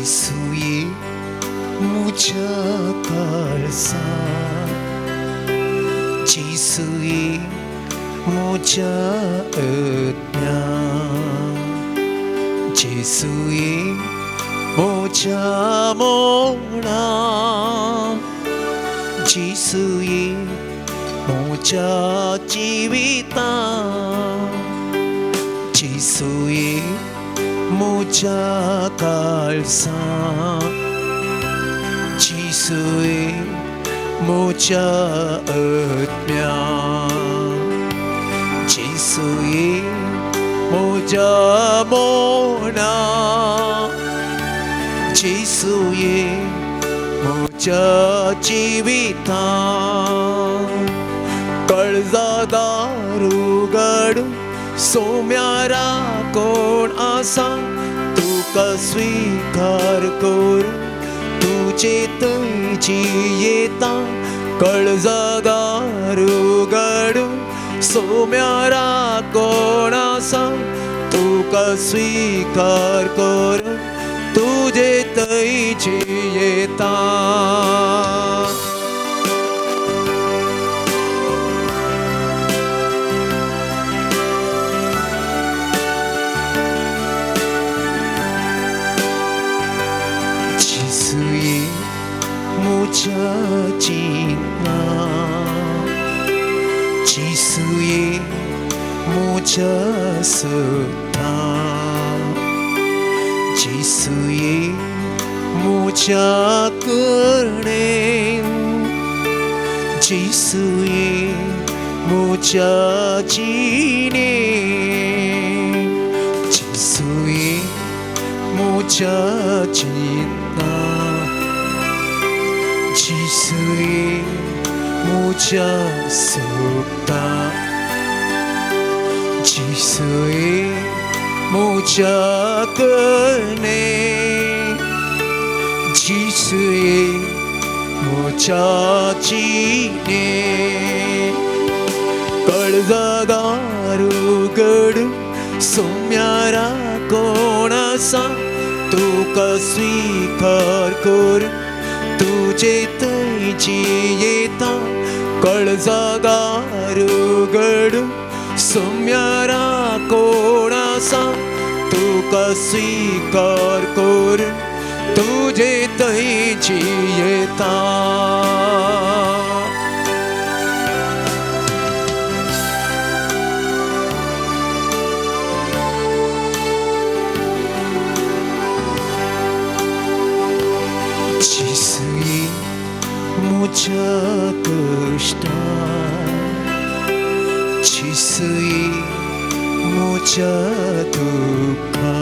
जेसूये म्हज्या काळजा, जेसूये म्हज्या आत्म्या, जेसूये म्हज्या मोना, जेसूये म्हज्या जिविता, जेसूये म्हज्या काळजा, जेसूये म्हज्या आत्म्या, जेसूये म्हज्या मोना, जेसूये म्हज्या जिविता. काळजा दार उगड सोम्यारा कोण आसा, तुका स्वीकार करून तुजे थंय जियेता. काळजा दार उगड सोम्यारा कोण आसा, तुका स्वीकार करून तुजे थंय जियेता. जेसूये म्हज्या चिंतना, जेसूये म्हज्या सता, जेसूये म्हज्या करणेन, जेसूये म्हज्या जिणेन, जेसूये म्हज्या चिंतना, जेसूये म्हज्या सुखता, जेसूये म्हज्या करणे, जेसूये म्हज्या जिणे. काळजा दार उगड सोम्यारा कोण आसा, तुका स्वीकार करून तुजे थंय जियेता. काळजा दार उगड सोम्यारा कोण आसा, तुका स्वीकार करून तुजे थंय जियेता. जेसूये म्हज्या कश्टा, जेसूये म्हज्या दुख्खा,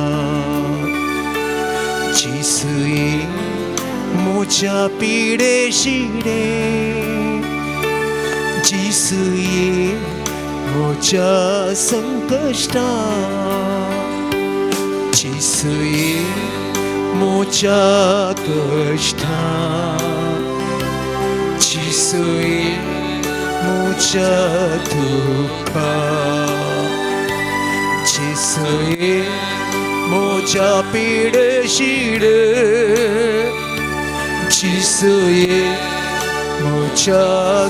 जेसूये म्हज्या पिडेशिडे, जेसूये म्हज्या संकश्टा, जेसूये म्हज्या कश्टा, जेसूये म्हज्या दुख्खा, जेसूये म्हज्या पिडेशिडे, जेसूये म्हज्या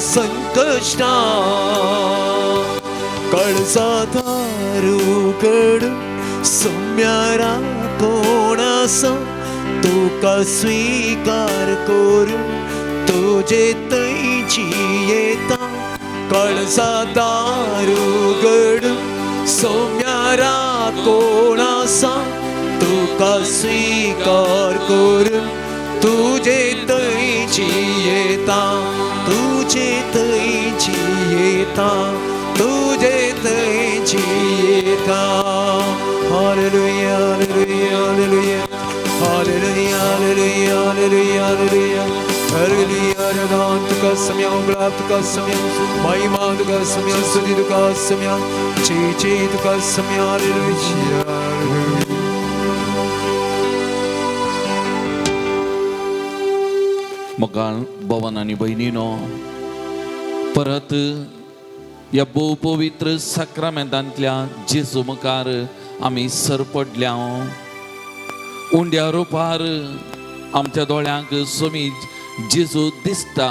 संकश्टा. काळजा दार उगड सोम्यारा कोण आसा, तुका स्वीकार करून तुजे थंय जियेता. काळजा दार उगड सोम्यारा कोण आसा, तुका स्वीकार करून तुजे थंय जियेता, तुजे थंय जियेता, तुजे थंय जियेता. Hallelujah, hallelujah, hallelujah, hallelujah, hallelujah, hallelujah, hallelujah, hallelujah. आराधना तुका सम्या, गुलाब तुका सम्या, महिमा तुका सम्या, स्तुती तुका सम्या, जय जय तुका सम्या. हालेलुया. मोगाळ भवन आनी भयणीनो, परत ह्या भोव पवित्र साक्रामेंतांतल्या जेजू मुखार आमी सरपडल्या. उंड्या रुपार आमच्या दोळ्यांक सोमी जेजू दिसता.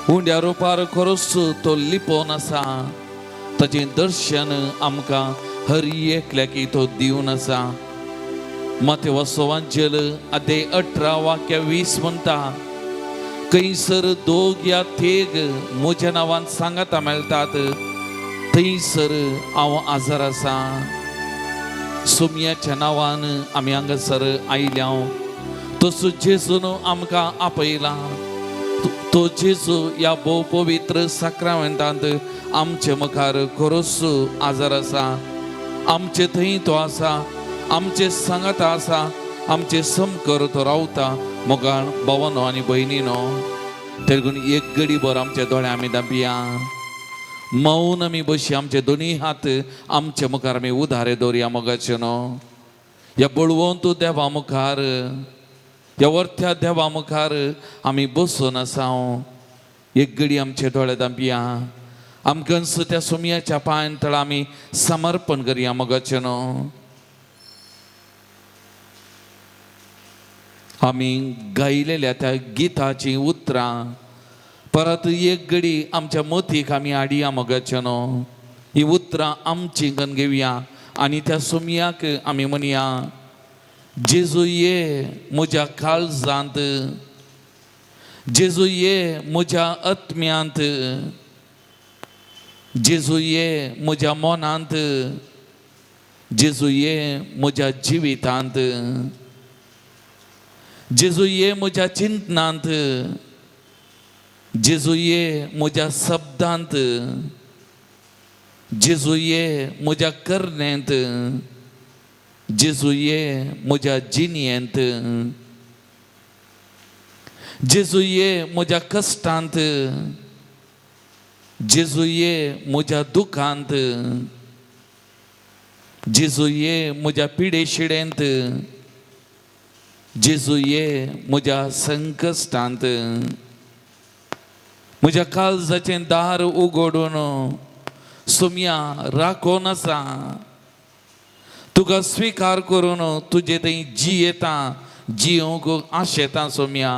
उंड्या रुपार खरोच तो लिपोवन आसा. ताचें दर्शन आमकां हर एकल्याक तो दिवन आसा. मातेवासोवांचेल अध्याय 18 वाक्य 20 म्हणटा, खंयसर दोग या तेग म्हज्या नांवान सांगाता मेळटात थंयसर हांव आजार आसा. सोमयाच्या नांवान आमी हांगासर आयल्या. तसो जेजून आमकां आपयला. तो जेजू ह्या भोव पवित्र साक्रामेंतांत आमचे मुखार खरोच आजार आसा. आमचे थंय तो आसा, आमचे सांगाता आसा, आमचे समकर तो रावता. मोगाळ भावानो आनी भयणीनो, तेगून एक गडी भर आमच्या दोळे आमी धांपया, मौन आमी बशी, आमचे दोनी हात आमचे मुखार आमी उदारे दवरया. मोगाचे न्हू, ह्या बळवंत देवा मुखार, ह्या वरत्या देवा मुखार आमी बसून आसा. एक गडी आमचे दोळे धांपया, आमकां त्या सोमयाच्या पांयान तळा आमी समर्पण करया. मोगाचे न्हू, आमी गायलेल्या त्या गिताचीं उतरां परत एक गडी आमच्या मोतीक आमी हाडया. मोगाचे न्हू, ही उतरां आमचीं करून घेवया आनी त्या सोमयाक आमी म्हणया, जेजू ये म्हज्या काळजांत, जेजू ये म्हज्या आत्म्यांत, जेजू ये म्हज्या मनांत, जेजू ये म्हज्या जिवितांत, जेजू ये म्हज्या चिंतनांत, जेजू ये म्हज्या शब्दांत, जेजू ये म्हज्या करणेंत, जेजू ये म्हज्या जिणयेंत, जेजू ये म्हज्या कश्टांत, जेजू ये म्हज्या दुखांत, जेजू ये म्हज्या पिडेशिडेंत, जेजू ये म्हज्या संकश्टांत. म्हज्या काळजाचें दार उगडून सोमया राखोन आसा. तुका स्विकार करून तुजे थंय जियेता, जियोंक आशेता सोमया.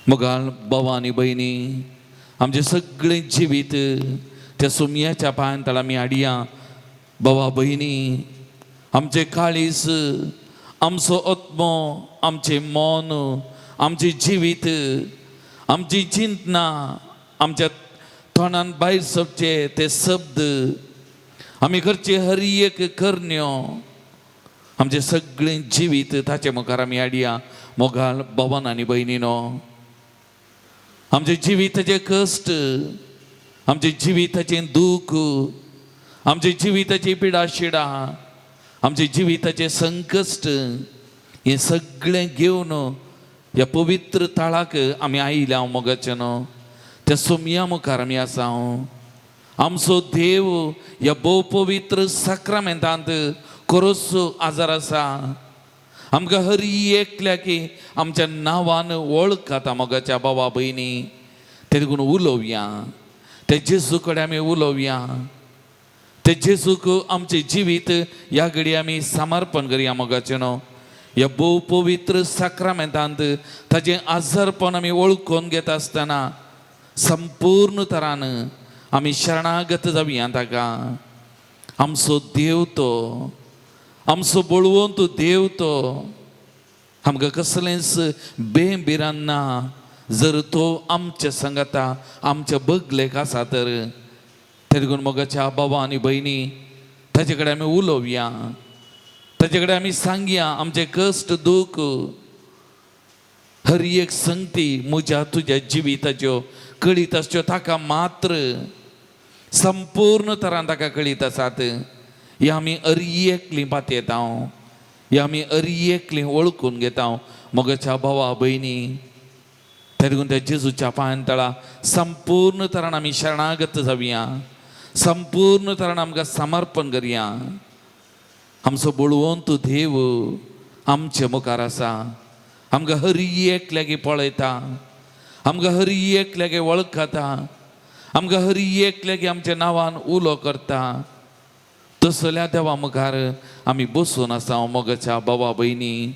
मोगाळ भाव आनी भयणी, आमचें सगळें जिवीत त्या सोमयाच्या पांयान तळा आमी हाडया. भावा भयणी, आमचें काळीज, आमचो आत्मो, आमचें मन, आमचें जिवीत, आमची चिंतना, आमच्या तोंडान भायर सरचे ते शब्द, आमी करचे हर एक करण्यो, आमचें सगळें जिवीत ताचे मुखार आमी हाडया. मोगाळ भावान आनी भयणीनो, आमच्या जिविताचे कश्ट, आमच्या जिविताचें दूख, आमच्या जिविताची पिडाशिडा, आमच्या जिविताचें संकश्ट, हें सगळें घेवन ह्या पवित्र ताळाक आमी आयल्या. मोगाचे न्हू, त्या सोमया मुखार आमी आसा. आमचो देव ह्या भोव पवित्र साक्रामेंतांत खरोच आजार आसा. आमकां हर एकल्याक आमच्या नांवान वळखता. मोगाच्या बाबा भयणी, ते देखून उलोवया, ते जेजू कडेन आमी उलोवया, ते जेजूक आमचें जिवीत ह्या घडी आमी समर्पण करया. मोगाचें न्हू, ह्या भोव पवित्र साक्रामेंतांत ताजें आजारपण आमी वळखून घेता आसतना संपूर्ण तरान आमी शरणागत जावया ताका. आमचो देव तो, आमचो बळवंत देव तो, आमकां कसलेंच बें ना. जर तो आमच्या सांगाता, आमच्या बगलेक आसा तर ते देखून मोगाच्या बाबा आनी भयणी, ताचे कडेन आमी उलोवया, ताचे कडेन आमी सांगया आमचें कश्ट दूख, हर एक संगती म्हज्या तुज्या जिविताच्यो कळीत आसच्यो ताका मात्र संपूर्ण तरान ताका कळीत आसात. ही आमी अरयेकली पातयेता, ही आमी अरयेकली वळखून घेता. मोगाच्या भावा भयणी, ते देखून त्या जेजूच्या पांयान तळा संपूर्ण तरान आमी शरणागत जावया, संपूर्ण तरान आमकां समर्पण करया. आमचो बळवंत देव आमचे मुखार आसा. आमकां हर एकल्याक पळयता, आमकां हर एकल्याक वळखता, आमकां हर एकल्याक आमच्या नांवान उलो करता. तसल्या देवा मुखार आमी बसून आसा मोगाच्या बाबा भयणी.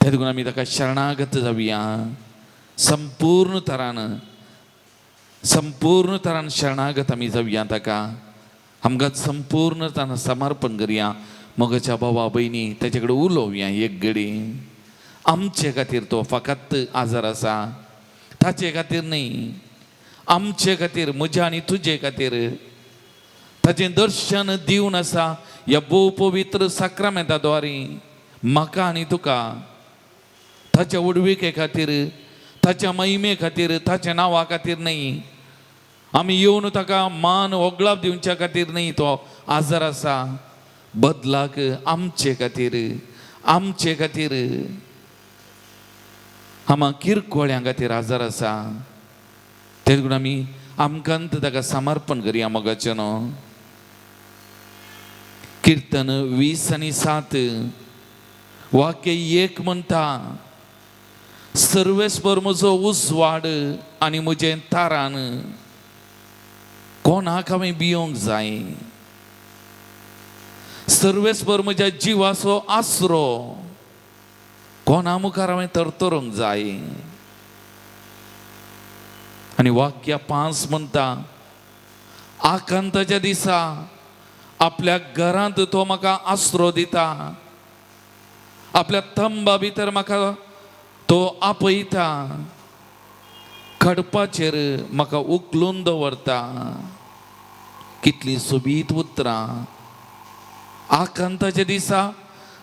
तेदून आमी ताका शरणागत जावया, संपूर्ण तरान, संपूर्ण तरान शरणागत आमी जावया ताका. आमकां संपूर्ण तरान समर्पण करया मोगाच्या बाबा भयणी. ताचे कडेन उलोवया एक घडी. आमचे खातीर तो फकत आजार आसा, ताचे खातीर न्ही, आमचे खातीर, म्हज्या आनी तुजे खातीर ताचें दर्शन दिवन आसा ह्या भोव पवित्र साक्रामेंता द्वारी म्हाका आनी तुका. ताच्या उडविके खातीर, ताच्या महिमे खातीर, ताच्या नांवा खातीर न्ही, आमी येवन ताका मान ओगळाप दिवच्या खातीर न्ही तो आजार आसा, बदलाक आमचे खातीर, आमचे खातीर, आमा किरकोळ्यां खातीर आजार आसा. तेच आमी आमकां ताका समर्पण करया मोगाचें न्हू. किर्तन 20:7 वाक्य 1 म्हणटा, सर्वेस्पर म्हजो उजवाड आनी म्हजें तारान, कोणाक हांवें भियोंक जाय? सर्वेस्पर म्हज्या जिवाचो आसरो, कोणा मुखार हांवें तरतरूंक जाय? आनी वाक्य 5 म्हणटा, आकांताच्या दिसा आपल्या घरांत तो म्हाका आसरो दिता, आपल्या तंबा भितर म्हाका तो आपयता, खडपाचेर म्हाका उखलून दवरता. कितली सोबीत उतरां. आकांताच्या दिसा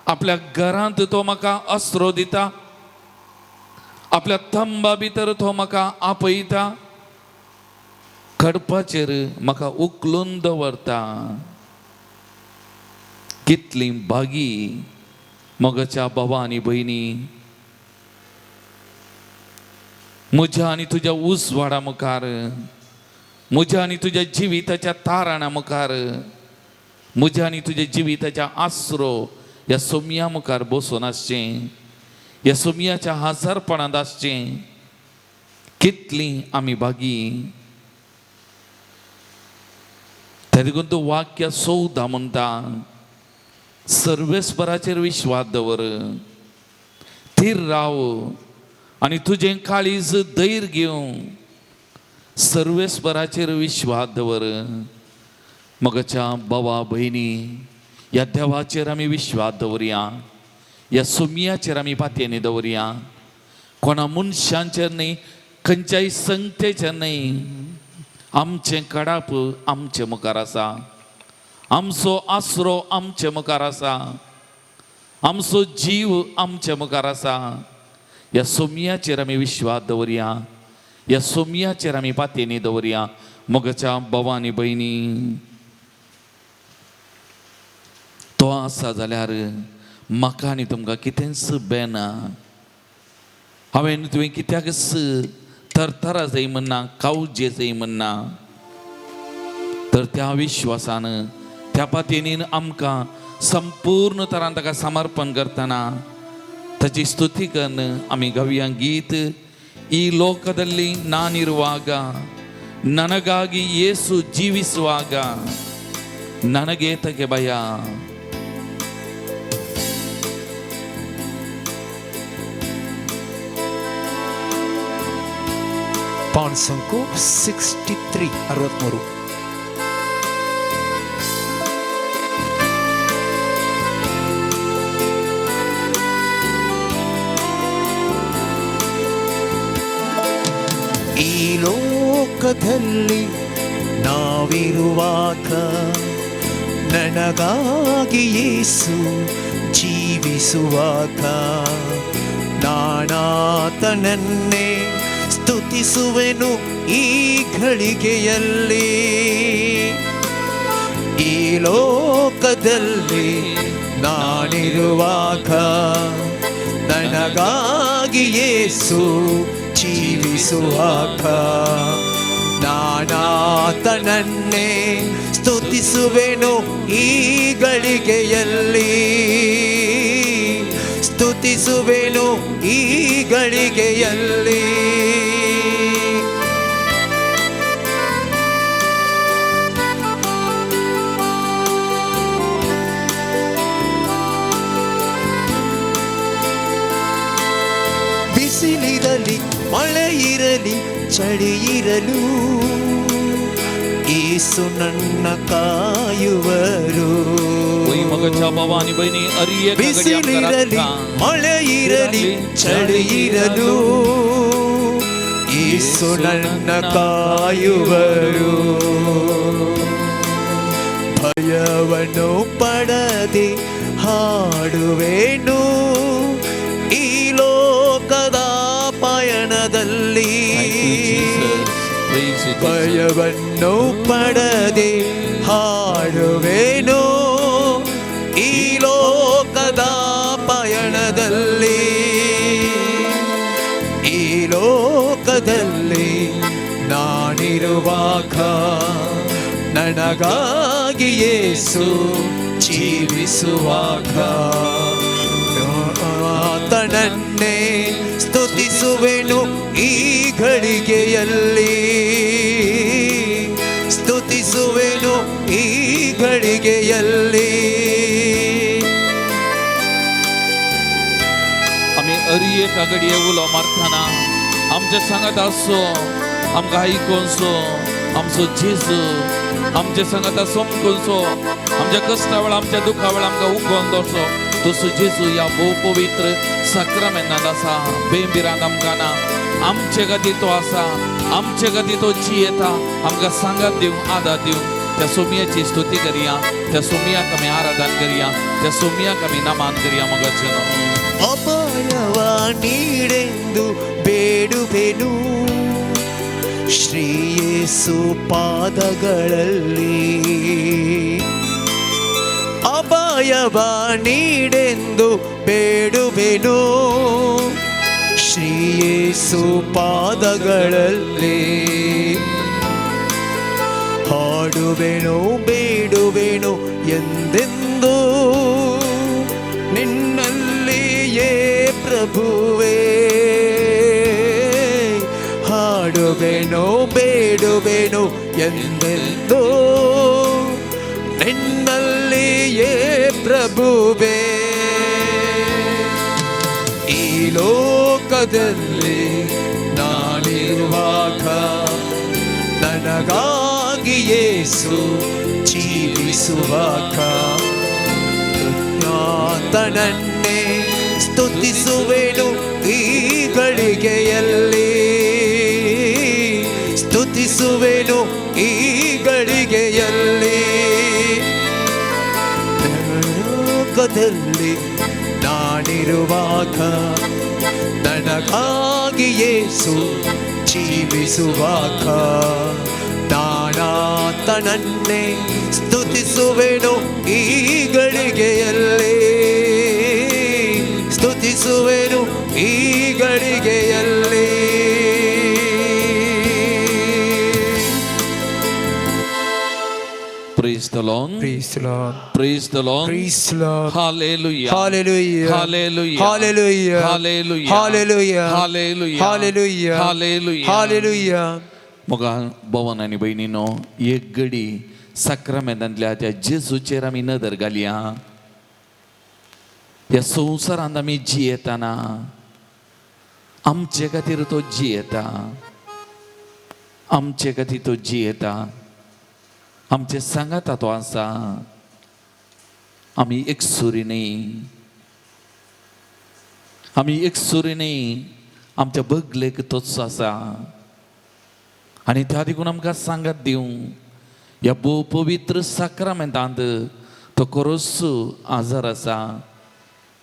आपल्या घरांत तो म्हाका आसरो दिता, आपल्या तंबा भितर तो म्हाका आपयता, खडपाचेर म्हाका उखलून दवरता. कितली भागी मोगाच्या बाबा आनी भयणी, म्हज्या आनी तुज्या उजवाडा मुखार, म्हज्या आनी तुज्या जिविताच्या ताराणा मुखार, म्हज्या आनी तुज्या जिविताच्या आसरो ह्या सोमया मुखार बसून आसचें, ह्या सोमयाच्या हाजारपणांत आसचें. कितली आमी भागी. तेदून तो वाक्य 14 म्हणटा, सर्वेस्पराचेर विश्वास दवर, थीर राव आनी तुजें काळीज धैर्य घेवन सर्वेस्पराचेर विश्वास दवर. मोगाच्या बाबा भयणी, ह्या देवाचेर आमी विश्वास दवरया, ह्या सोमयाचेर आमी पातयेनी दवरया. कोणा मनशांचेर न्ही, खंयच्याय संगतेचेर न्ही. आमचें कडाप आमचे मुखार आसा, आमचो आसरो आमचे मुखार आसा, आमचो जीव आमचे मुखार आसा. ह्या सोमयाचेर आमी विश्वास दवरया, ह्या सोमयाचेर आमी पातयेनी दवरया. मोगाच्या बाबा आनी भयणी, तो आसा जाल्यार म्हाका आनी तुमकां कितेंच बेना. हांवें तुवें कित्याकच थरथरा जाय म्हणना, कावजे जाय म्हणना. तर त्या विश्वासान, त्या पातयेनीन आमकां संपूर्ण तरान ताका समर्पण करतना ताची स्तुती करून आमी गावया गीत. ಈ ಲೋಕದಲ್ಲಿ ನಾನಿರುವಾಗ ನನಗಾಗಿ ಯೇಸು ಜೀವಿಸುವಾಗ ನನಗೇತಕ್ಕೆ ಭಯ. ಪಾನ್ಸಂಕು 63 63. ಈ ಲೋಕದಲ್ಲಿ ನಾವಿರುವಾಗ ನನಗಾಗಿ ಯೇಸು ಜೀವಿಸುವಾಗ ನಾನಾತನನ್ನೇ ಸ್ತುತಿಸುವೆನು ಈ ಘಳಿಗೆಯಲ್ಲಿ. ಈ ಲೋಕದಲ್ಲಿ ನಾನಿರುವಾಗ ನನಗಾಗಿ ಯೇಸು ಜೀವಿಸುವಾಗ ನಾನಾತನನ್ನೇ ಸ್ತುತಿಸುವೆನು ಈ ಗಳಿಗೆಯಲ್ಲಿ, ಸ್ತುತಿಸುವೆನು ಈ ಗಳಿಗೆಯಲ್ಲಿ. ಮಳೆ ಇರಲಿ ಚಳಿ ಇರಲು ಏಸು ನನ್ನ ಕಾಯುವರು. मोगाच्या भावा आनी भयणी अरी एक घडी आमकां ಬಿಸಿಲಿರಲಿ राखता. ಮಳೆ ಇರಲಿ ಚಳಿ ಇರಲು ಏಸು ನನ್ನ ಕಾಯುವರು. ಭಯವನ್ನು ಪಡದೆ ಹಾಡುವೆನು ಈ ಲೋಕದ ಪಯಣದಲ್ಲಿ. Thank you, Jesus. Praise you, Jesus. ಭಯವನ್ನು ಪಡದೆ ಹಾಡುವೆನು ಈ ಲೋಕದ ಪಯಣದಲ್ಲಿ. ಈ ಲೋಕದಲ್ಲಿ ನಾನಿರುವಾಗ ನನಗಾಗಿ ಯೇಸು ಜೀವಿಸುವಾಗ ಆತನನ್ನೇ ಸ್ತುತಿಸುವೆನು ಈ ಘಳಿಗೆಯಲ್ಲಿ, ಸ್ತುತಿಸುವೆನು ಈ ಘಳಿಗೆಯಲ್ಲಿ. आमी अरी एका घडये उलो मारतना आमच्या सांगात आसचो, आमकां आयकोनचो आमचो जेजू आमच्या सांगात समकोनचो, आमच्या कश्टा वेळार आमच्या दुखा वेळार आमकां उगोवन दवरचो तसो जेजू ह्या भोव पवित्र साक्रामेंतांत आसा. बेंबिरांत आमकां ना, आमचे खातीर तो आसा, आमचे खातीर तो जियेता. आमकां सांगात दिवं, आदार दिवं. त्या सोमयाची स्तुती करया, त्या सोमयाक आमी आराधन करया, त्या सोमयाक आमी नमान करया. मोगाचें ಅಪಾಯವ ನೀಡೆಂದು ಬೇಡುವೆನು ಶ್ರೀ ಯೇಸು ಪಾದಗಳಲ್ಲಿ. ಅಪಾಯವ ನೀಡೆಂದು ಬೇಡುವೆನು ಶ್ರೀ ಯೇಸು ಪಾದಗಳಲ್ಲಿ. ಹಾಡುವೆನು ಬೇಡುವೆನು ಎಂದೆಂದು ನಿನ್ನಲ್ಲಿಯೇ ಪ್ರಭುವೇ. ಹಾಡುವೆನು ಬೇಡುವೆನು ಎಂದೆಂದು ನಿನ್ನಲ್ಲಿಯೇ ಪ್ರಭುವೇ. ಈ ಲೋಕದಲ್ಲಿ ನಾನಿರುವಾಗ ನನಗಾಗಿ ಯೇಸು ಜೀವಿಸುವಾಗ ಆತನನ್ನೇ ಸ್ತುತಿಸುವೆನು ಈ ಗಳಿಗೆಯಲ್ಲಿ, ಸ್ತುತಿಸುವೆನು ಈ ಗಳಿಗೆಯಲ್ಲಿ. ಲೋಕದಲ್ಲಿ ನಾನಿರುವಾಗ ನನಗಾಗಿ ಯೇಸು ಜೀವಿಸುವಾಗ ನಾನಾತನನ್ನೇ ಸ್ತುತಿಸುವೆನು ಈ ಗಳಿಗೆಯಲ್ಲಿ, ಸ್ತುತಿಸುವೆನು ಈ ಗಳಿಗೆಯಲ್ಲಿ. Praise the Lord. Praise the Lord. Praise the Lord. Praise the Lord. Hallelujah. Hallelujah. Hallelujah. Hallelujah. Hallelujah. Hallelujah. Hallelujah. Hallelujah. Hallelujah. Hallelujah. मोगा भवन आनी भयणीनो, एक घडी साक्रामेंतांतल्या त्या जेजूचेर आमी नदर घालया. ह्या संवसारांत आमी जियेतना आमचे खातीर तो जियेता, आमचे खातीर तो जियेता, आमचे सांगाता तो आसा. आमी एकसुरी न्ही, आमी एकसुरी न्ही, आमच्या बगलेक तोच आसा. आनी त्या देखून आमकां सांगात दिवं ह्या भोव पवित्र साक्रामेंतांत तो खरोच आजार आसा.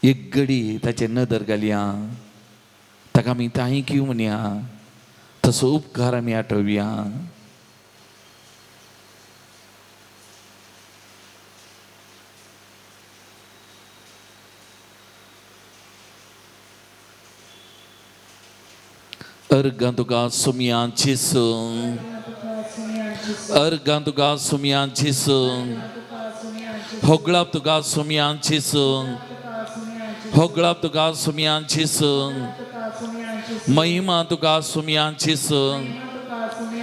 एक घडी ताचेर नदर घालया, ताका आमी thank you म्हणया, तसो उपकार आमी आठोवया. अर्गां तुका सुमया जेजू, अर्गां तुका सुमया जेजू, होगळाप तुका सुमया जेजू, होगळाप तुका सुमया जेजू, महिमा तुका सुमया जेजू,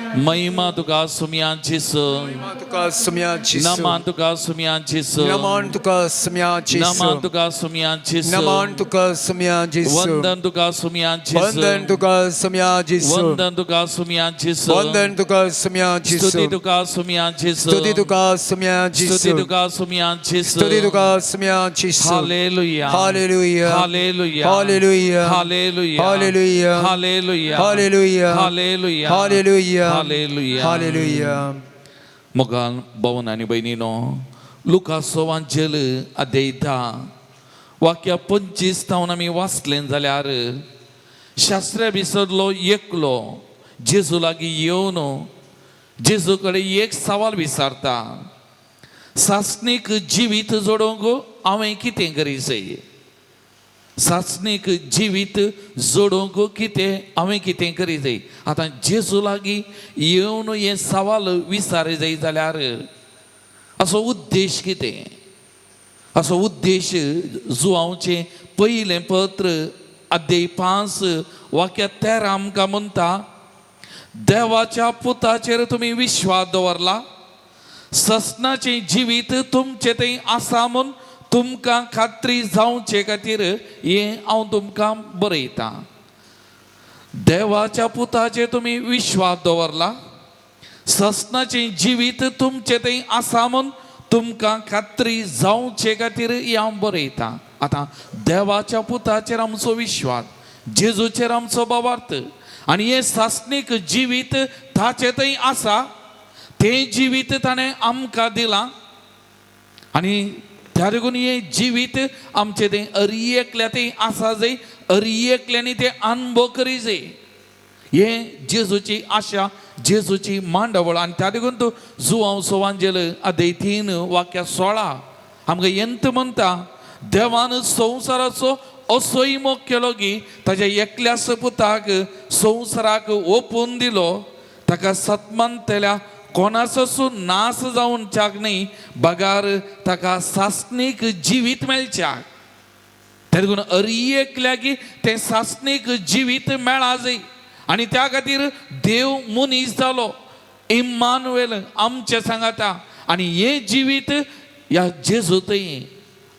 महिमा तुका सुमया जेसू. महिमा तुका सुम्या जेसू. नमान तुका सुमया जेसू. नमन तुका सुम्या जेसू. नमान तुका सुमया जेसू. नमन तुका सुम्या जेसू. वंदन तुका सुमया जेसू. वंदन तुका सुम्या जेसू. वंदन तुका सुमया जेसू. वंदन तुका सुम्या जेसू. स्तुती तुका सुमया जेसू. स्तुती तुका सुम्या स्तुती जेसू. तुका सुमया जेसू. स्तुती तुका सुम्या जेसू. Hallelujah. Hallelujah. Hallelujah. Hallelujah. Hallelujah. Hallelujah. Hallelujah. Hallelujah. Hallelujah. Hallelujah. Hallelujah. Hallelujah. मोगान भवन आनी भयणीनो, लुकास वांजेल अध्याय 10 वाक्या 25 तावन आमी वाचलें जाल्यार शास्त्र्या भितरलो एकलो जेजू लागीं येवन जेजू कडेन एक सवाल विचारता, सासणीक जिवीत जोडूंक हांवें कितें करी जाय? सासणीक जिवीत जोडूंक कितें हांवें कितें करी जाय? आतां जेजू लागीं येवन हें सवाल विचारी जाय जाल्यार असो उद्देश कितें? असो उद्देश जुवांवचें पयलें पत्र अध्याय 5 वाक्या 13 आमकां म्हणटा, देवाच्या पुताचेर तुमी विश्वास दवरला, ससनाचें जिवीत तुमचें थंय आसा म्हूण तुमकां खात्री जावचे खातीर हें हांव तुमकां बरयतां. देवाच्या पुताचेर तुमी विश्वास दवरला, ससनाचें जिवीत तुमचें थंय आसा म्हूण तुमकां खात्री जावचे खातीर हें हांव बरयतां. आतां देवाच्या पुताचेर आमचो विश्वास, जेजूचेर आमचो भावार्थ आनी हें सासणीक जिवीत ताचें थंय आसा, तें जिवीत ताणें आमकां दिलां आनी त्या देखून हें जिवीत आमचें तें अरी एकल्या तें आसा जाय, अरी एकल्यांनी तें अनुभव करी जाय. हें जेजूची आशा, जेजूची मांडावळ. आनी त्या देखून तूं जुवांव सोवांजेल अध्याय 3 वाक्या 16 आमकां यंत म्हणटा, देवान संवसाराचो असोय मोग केलो की ताज्या एकल्याच पुताक संवसाराक ओपून दिलो, ताका सत्मानतल्या कोणाचो नाश जावच्याक न्ही, बगार ताका सासणीक जिवीत मेळच्याक. त्या देखून अरी एकल्याक तें सासणीक जिवीत मेळा जाय आनी त्या खातीर देव मनीस जालो, इम्मानुएल आमचें सांगाता. आनी हें जिवीत ह्या जेजू थंय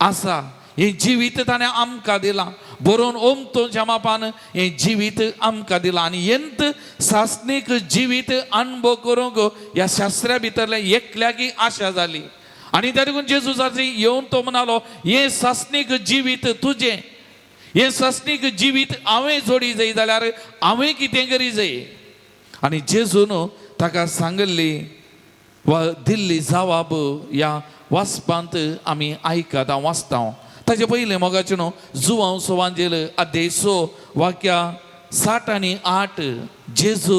आसा, हें जिवीत ताणें आमकां दिलां, बरोवन ओमतो जमापान हें जिवीत आमकां दिलां आनी हेंत सासणीक जिवीत अनुभव करूंक ह्या शास्त्रा भितरल्या एकल्याक आशा जाली. आनी त्या देखून जेजू जाती येवन तो म्हणालो, हें सासणीक जिवीत तुजें, हें सासणीक जिवीत हांवें जोडी जाय जाल्यार हांवें कितें करी जाय? आनी जेजून ताका सांगिल्ली वा दिल्ली जवाब ह्या वाचपांत आमी आयकता, वाचता. ताजे पयलें मोगाचें न्हू जुवांव सोवांजेल अध्याय 6 वाक्या 7 आनी 8 जेजू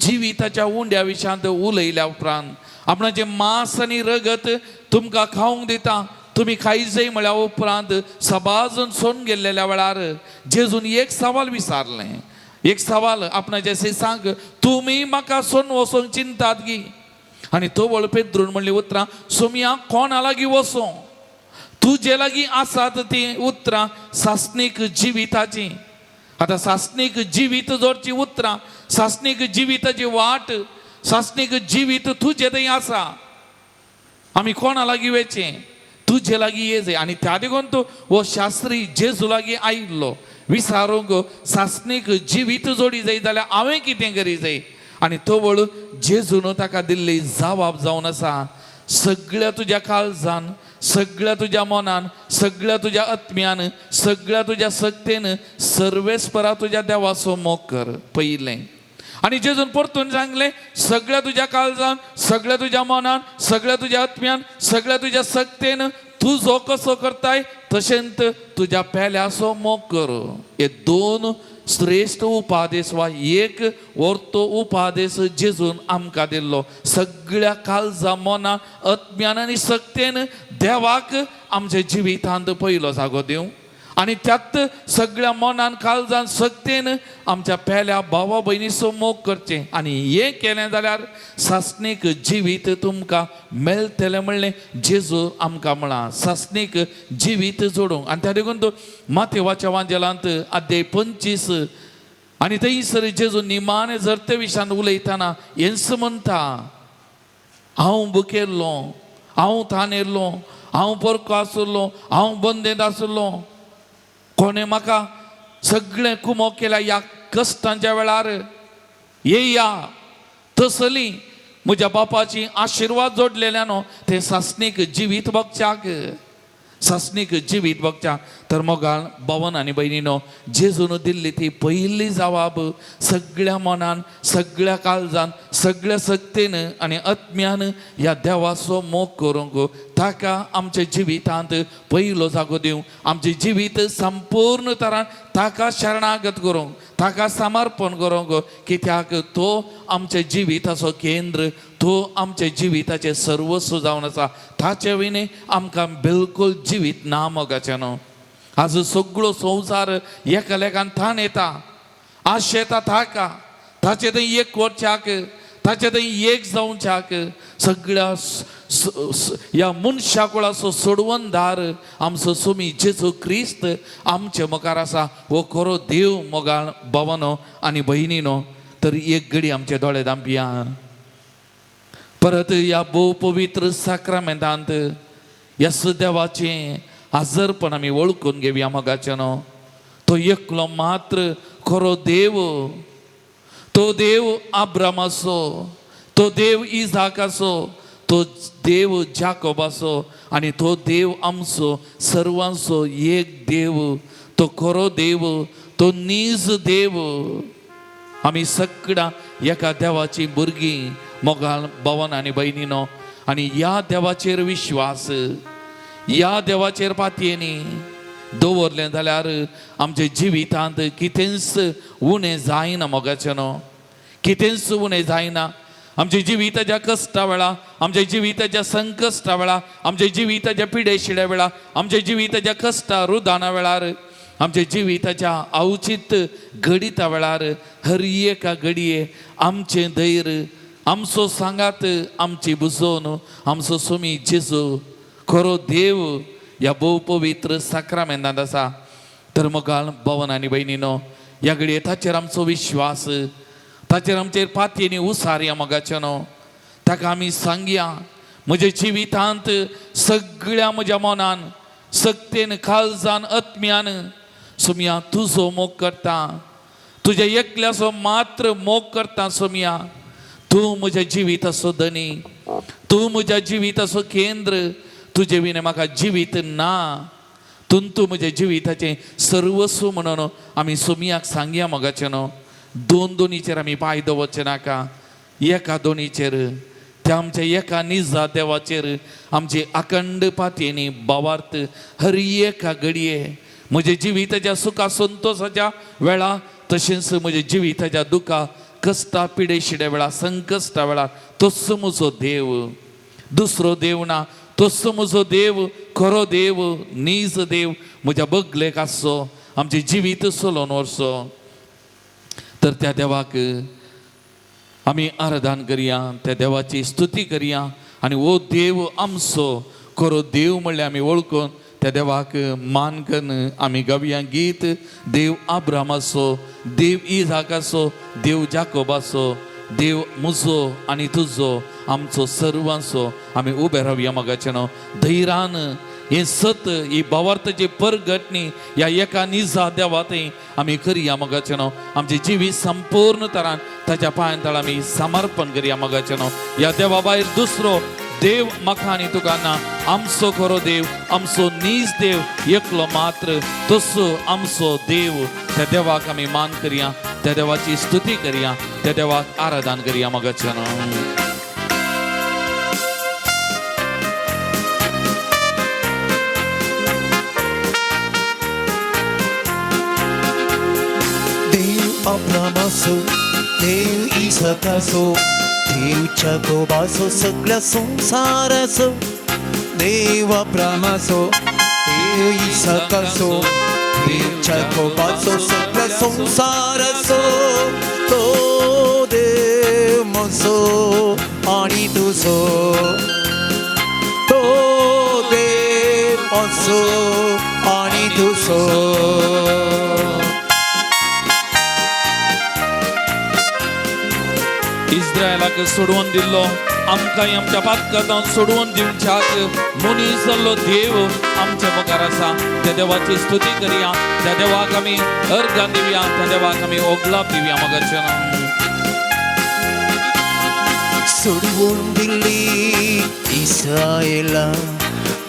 जिविताच्या उंड्या विशांत उलयल्या उपरांत आपणाचें मांस आनी रगत तुमकां खावंक दिता, तुमी खायजय म्हळ्या उपरांत सबाजून सोडून गेल्लेल्या वेळार जेजून एक सवाल विचारलें, एक सवाल आपणाचें सांग, तुमी म्हाका सोडून वचोंक चिंतात गी? आनी तो वळ पेद्रून म्हणली उतरां, सोमया कोणा लागीं वचों? तुजे लागीं आसात तीं उतरां सासणीक जिविताचीं. आतां सासणीक जिवीत जोडची उतरां, सासणीक जिविताची वाट, सासणीक जिवीत तुजे थंय आसा, आमी कोणा लागीं वचचें? तुजे लागीं ये जाय. आनी त्या देखून तूं हो शास्त्री जेजू लागीं आयिल्लो विचारूंक सासणीक जिवीत जोडी जाय जाल्यार हांवें कितें करी जाय? आनी तो वळ जेजून ताका दिल्ली जवाब जावन आसा, सगळ्या तुज्या काळजान, सगळ्या तुज्या मनान, सगळ्या तुज्या आत्म्यान, सगळ्या तुज्या सक्तेन सर्वेस्परा तुज्या देवाचो मोग कर पयलें. आनी जेजून परतून सांगलें, सगळ्या तुज्या काळजान, सगळ्या तुज्या मनान, सगळ्या तुज्या आत्म्यान, सगळ्या तुज्या सक्तेन तूं जो कसो करताय तशेंच तुज्या पेल्याचो मोग कर. हे दोन श्रेश्ठ उपादेश वा एक वर्तो उपादेश जेजून आमकां दिल्लो. सगळ्या काळजा, मना, आत्म्यान आनी सक्तेन देवाक आमच्या जिवितांत पयलो जागो दिवं आनी त्यात सगळ्या मनान, काळजान, सक्तेन आमच्या पेल्या भावा भयणीचो मोग करचें. आनी हें केलें जाल्यार सासणीक जिवीत तुमकां मेळटलें म्हणलें जेजू आमकां म्हळां, सासणीक जिवीत जोडूंक. आनी त्या देखून तो मातेवाच्या वांजेलांत अध्याय 25 आनी थंयसर जेजू निमाणे जर विशान उलयतना हेंच म्हणटा, हांव भुकेल्लो, हांव तानेल्लो, हांव परको आशिल्लो, हांव बंदेंत आशिल्लो, कोणें म्हाका सगळें कुमोक केल्या ह्या कश्टांच्या वेळार येया तसली म्हज्या बापाची आशिर्वाद जोडलेल्या न्हू ते सासणीक जिवीत बगच्याक, सासणीक जिवीत बगच्याक. तर मोगाल भवन आनी भयणीनो, जेजून दिल्ली ती पयली जवाब सगळ्या मनान, सगळ्या काळजान, सगळ्या सक्तेन आनी आत्म्यान ह्या देवाचो मोग करूंक ताका आमच्या जिवितांत पयलो जागो दिवंक, आमचें जिवीत संपूर्ण तरान ताका शरणागत करूंक, ताका समर्पण करूंक. कित्याक तो आमच्या जिविताचो केंद्र, तो आमच्या जिविताचें सर्वस्व जावन आसा. ताचे विणे आमकां बिलकूल जिवीत ना मोगाचें न्हू. आज सगळो संवसार एकालेकान थान येता, आशेता ताका, ताचे थंय एक वरच्याक, ताचे थंय एक जावच्याक. सगळ्या ह्या मनशा कुळाचो सोडवणदार आमचो सुमी जेजू क्रिस्त आमचे मुखार आसा. हो खरो देव मोगाळ भावानो आनी भयणीनो. तर एक घडी आमचे दोळे धांपया. परत ह्या भोव पवित्र साक्रामेंतांत ह्या देवाचें हाजरपण आमी वळखून घेवया मोगाचें न्हू. तो एकलो मात्र खरो देव, तो देव आब्रामाचो, तो देव इजाकाचो, तो देव जाकोबाचो आनी तो देव आमचो सर्वांचो एक देव, तो खरो देव, तो नीज देव. आमी सगळ्यां एका देवाची भुरगीं मोगाल भवन आनी भयणीनो. आनी ह्या देवाचेर विश्वास, ह्या देवाचेर पातयेनी दवरलें जाल्यार आमच्या जिवितांत कितेंच उणें जायना मोगाचें न्हू, कितेंच उणें जायना. आमच्या जिविताच्या कश्टा वेळा, आमच्या जिविताच्या संकश्टा वेळा, आमच्या जिविताच्या पिडेशिड्या वेळा, आमच्या जिविताच्या कश्टा रुदाना वेळार, आमच्या जिविताच्या अवचीत घडिता वेळार हर एका घडये आमचें धैर्य, आमचो सांगात, आमची बुजोवन आमचो सुमी जेजू खरो देव ह्या भोव पवित्र साक्रामेंतांत आसा. तर मोगाळ भवन आनी भयणीनो, ह्या घडये ताचेर आमचो विश्वास, ताचेर आमचेर पातयेनी उसार ह्या मोगाचें न्हू. ताका आमी सांगया, म्हज्या जिवितांत सगळ्या म्हज्या मनान, सक्तेन, काळजान, आत्म्यान सोमया तुजो मोग करता, तुज्या एकल्याचो मात्र मोग करता. सोमया तूं म्हज्या जिविताचो धनी, तूं म्हज्या जिविताचो केंद्र, तुजे विणे म्हाका जिवीत ना, तूं तूं म्हज्या जिविताचें सर्वस्व म्हणून आमी सोमयाक सांगया मोगाचें न्हू. दोन दोनीचेर आमी पांय दवरचे नाका, एका दोनीचेर, त्या आमच्या एका निजा देवाचेर आमची अखंड पातयेनी भावार्थ हर एका घडये म्हज्या जिविताच्या सुखा संतोसाच्या वेळा, तशेंच म्हज्या जिविताच्या दुखा कश्टा पिडेशिड्या वेळा, संकश्टा वेळा तोच म्हजो देव, दुसरो देव ना, तोच म्हजो देव, खरो देव, नीज देव म्हज्या बगलेक आसचो, आमचें जिवीत चलोवन व्हरचो. तर त्या देवाक आमी आराधन करया, त्या देवाची स्तुती करया आनी हो देव आमचो खरो देव म्हणल्यार आमी वळखून त्या देवाक मान करून आमी गावया गीत. देव आब्रामाचो, देव इजाकाचो, देव जाकोबाचो, देव म्हजो आनी तुजो, आमचो सर्वांचो. आमी उबे रावया मोगाचें न्हू. धैर्यान हें सत, ही भावार्थाची परगटणी ह्या एका निजा देवा थंय आमी करया मोगाचें न्हू. आमचें जिवीत संपूर्ण तरान ताच्या पांयां तळा आमी समर्पण करया मोगाचें न्हू. ह्या देवा भायर दुसरो देव म्हाका आनी तुका ना. आमचो खरो देव, आमचो नीज देव एकलो मात्र, तसो आमचो देव. त्या देवाक आमी मान करया, त्या देवाची स्तुती करया, त्या देवाक आराधन करया मोगाचें न्हू. देव अब्रामाचो, देव इसाकाचो, देव जाकोबाचो, सगळ्या संवसाराचो. देव अब्रामाचो, देव इसाकाचो, देव जाकोबाचो, सगळ्या संवसाराचो. तो देव म्हजो आनी तुजो, तो देव म्हजो आनी तुजो. इस्रायलाक सोडवून दिल्लो आमकांय आमच्या पातकांत सोडवून दिवच्याक मनीस जाल्लो देव आमच्या मुखार आसा. त्या देवाची स्तुती करया, त्या देवाक आमी अर्घां दिवया, त्या देवाक आमी ओगलाप दिवया. मगाच्या सोडवून दिल्ली इस्रायला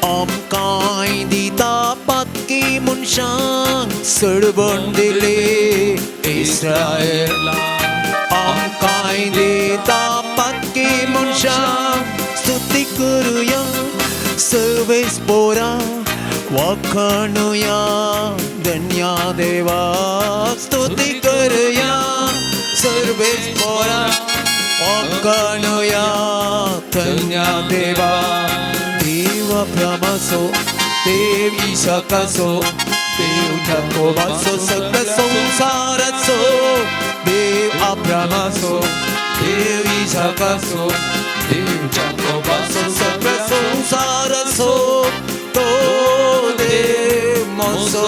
आमकांय दिता पातकी मनशांक. सोडवून दिली इस्रायला आमकांय दिता पातकी मनशांक. स्तुती करुया सर्वेस पोरा वखणुया धन्या देवा. स्तुती करुया सर्वेस पोरा वखणुया धन्या देवा. देव अब्रामाचो देव इसाकाचो देव जाकोबाचो सगळ्या संवसाराचो. देव अब्रामाचो देव इसाकाचो देव जाकोबाचो सगळ्या संवसाराचो. तो देव म्हजो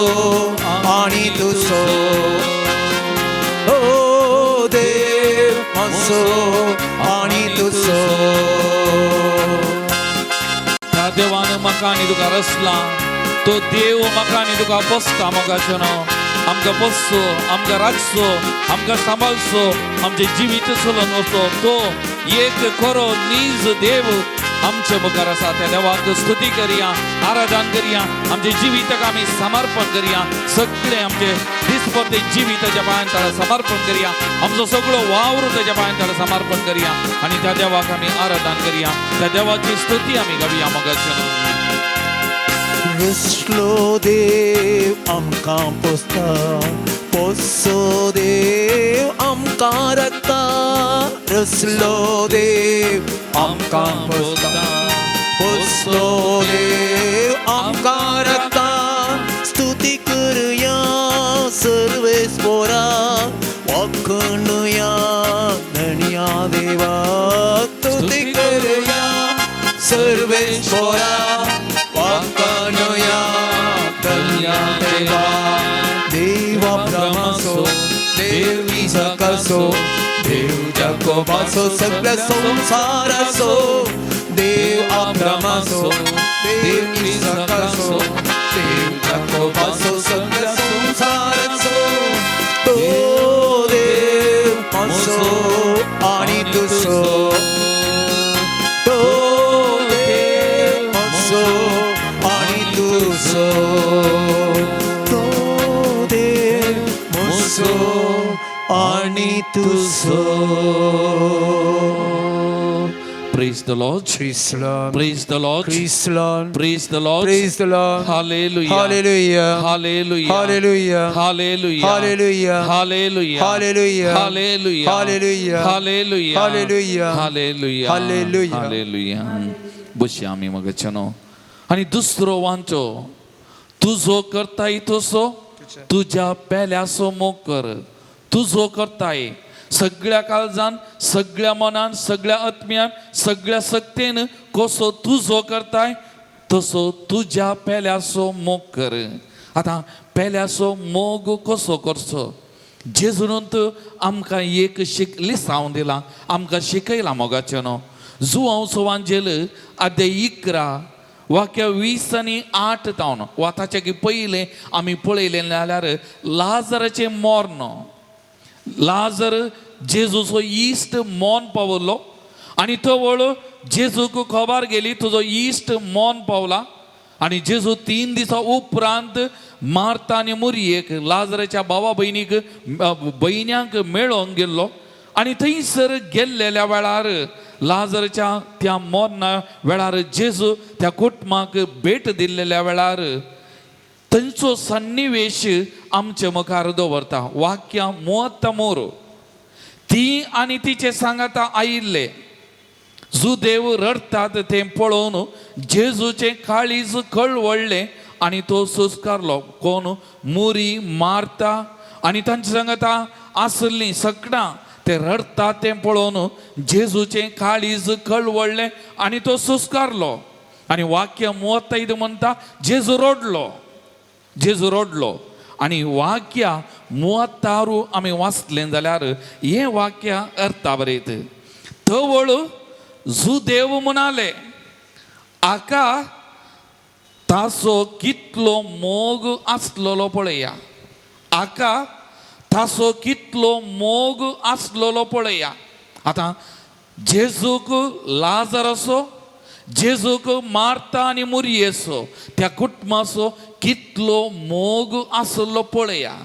आनी तुजो. ओ देव म्हजो आनी तुजो. त्या देवान म्हाका आनी तुका रचला, तो देव म्हाका आनी तुका पोसता. मोगाचें आमकां पोसचो, आमकां राखचो, आमकां सांबाळचो, आमचें जिवीत चलोवन वचचो तो एक खरो नीज देव आमचे मुखार आसा. त्या देवाक स्तुती करया, आराधन करया, आमचे जिविताक आमी समर्पण करया. सगळें आमचे दिसपट्टे जिवीत ताच्या पांयान ताका समर्पण करया, आमचो सगळो वावर ताच्या पांयान ताका समर्पण करया आनी त्या देवाक आमी आराधन करया, त्या देवाची स्तुती आमी गावया. मोगाचें रसलो देव आमकां पोसता, पोसो देव आमकां राखता. रसलो देव आमकां पोसता, पोसो देव आमकां राखता. स्तुती करुया सर्वेस पोरा वखणुया धन्या देवा. स्तुती करुया सर्वेस पोरा वखणुया धन्या देवा. देव अब्रामाचो देव इसाकाचो देव जाकोबाचो सगळ्या संवसाराचो. देव अब्रामाचो देव इसाकाचो देव जाकोबाचो सगळ्या संवसाराचो. तो देव म्हजो आनी तुजो. तो देव म्हजो आनी तुजो. तो देव म्हजो आनी तुजो. Praise the Lord. Praise the Lord. Praise the Lord. Praise the Lord. Praise the Lord. Praise the Lord. Hallelujah. Hallelujah. Hallelujah. Hallelujah. Hallelujah. Hallelujah. Hallelujah. Hallelujah. Hallelujah. Hallelujah. Hallelujah. Hallelujah. Hallelujah. Hallelujah. Hallelujah. बसया आमी मगच्यानो. आनी दुसरो वांचो, तुजो करताय तसो तुज्या पेल्याचो मोग कर. तुजो करताय सगळ्या काळजान, सगळ्या मनान, सगळ्या आत्म्यान, सगळ्या सक्तेन कसो तुजो करताय तसो तुज्या पेल्याचो मोग कर. आतां पेल्याचो मोग कसो करचो, जेजून आमकां एक लिसांव दिलां, आमकां शिकयलां मोगाचें न्हू. जुवांव सोवांजेल आद्या 11 वाक्य 20 आनी 8 तावन वा ताच्या पयलें आमी पळयलें जाल्यार लाजराचें मर्ण, लाजर जेजूचो इश्ट मौन पावलो आनी तवळ जेजूक खबर गेली तुजो इश्ट मौन पावला. आनी जेजू 3 दिसां उपरांत मार्ता आनी मुरयेक लाजराच्या भावा भयणीक भयण्यांक मेळोंक गेल्लो आनी थंयसर गेल्लेल्या वेळार लाजरच्या त्या मरणा वेळार जेजू त्या कुटुंबाक भेट दिल्लेल्या वेळार थंयचो सन्निवेश आमचे मुखार दवरता. वाक्यां मुवत्ता मोर ती आनी तिचे सांगाता आयिल्ले जुदेव रडटात तें पळोवन जेजूचें काळीज कळवळ्ळें आनी तो सुस्कारलो. कोण मुरी मारता आनी तांचे सांगाता आसलीं सगळां ते रडटा तें पळोवन जेजूचें काळीज कळवळ्ळें आनी तो सुस्कारलो. आनी वाक्य मुवत्ता इद म्हणटा जेजू रडलो, जेजू रडलो. आनी वाक्य मुवत्तारू आमी वाचलें जाल्यार हें वाक्य अर्था बरयत. तवळ जुदेव म्हणाले, आका ताचो कितलो मोग आसलेलो पळया, आका ताचो कितलो मोग आसलेलो पळया. आतां जेजूक लाजराचो, जेजूक मार्ता आनी मुरयेचो, त्या कुटुंबाचो कितलो मोग आसलो पळया.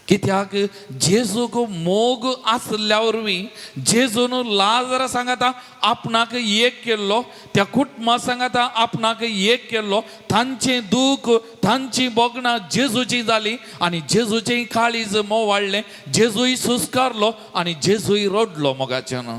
कित्याक जेजूक मोग आसल्या वरवीं जेजून लाजरा सांगाता आपणाक एक केल्लो, त्या कुटुंबा सांगाता आपणाक एक केल्लो. तांचें दूख, तांची भोगणां जेजूची जाली आनी जेजूचें काळीज मोवाळ्ळें. जेजूय सुस्कारलो आनी जेजूय रडलो. मोगाच्यान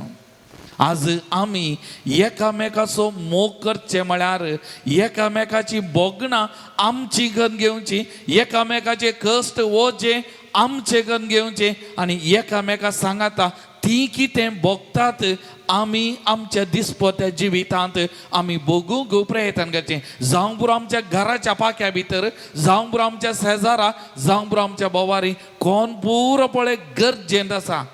आज आमी एकामेकाचो मोग करचे म्हळ्यार एकामेकाची भोगणां आमची करून घेवची, एकामेकाचे कश्ट ओजें आमचे करून घेवचें आनी एकामेका सांगाता ती कितें भोगतात आमी आमच्या दिसपट्या जिवितांत आमी भोगूंक प्रयत्न करचें. जावं पुरो आमच्या घराच्या पाख्या भितर, जावं पुरो आमच्या शेजारा, जावं पुरो आमच्या बोवारी, कोण पुरो पळय गरजेंत आसा.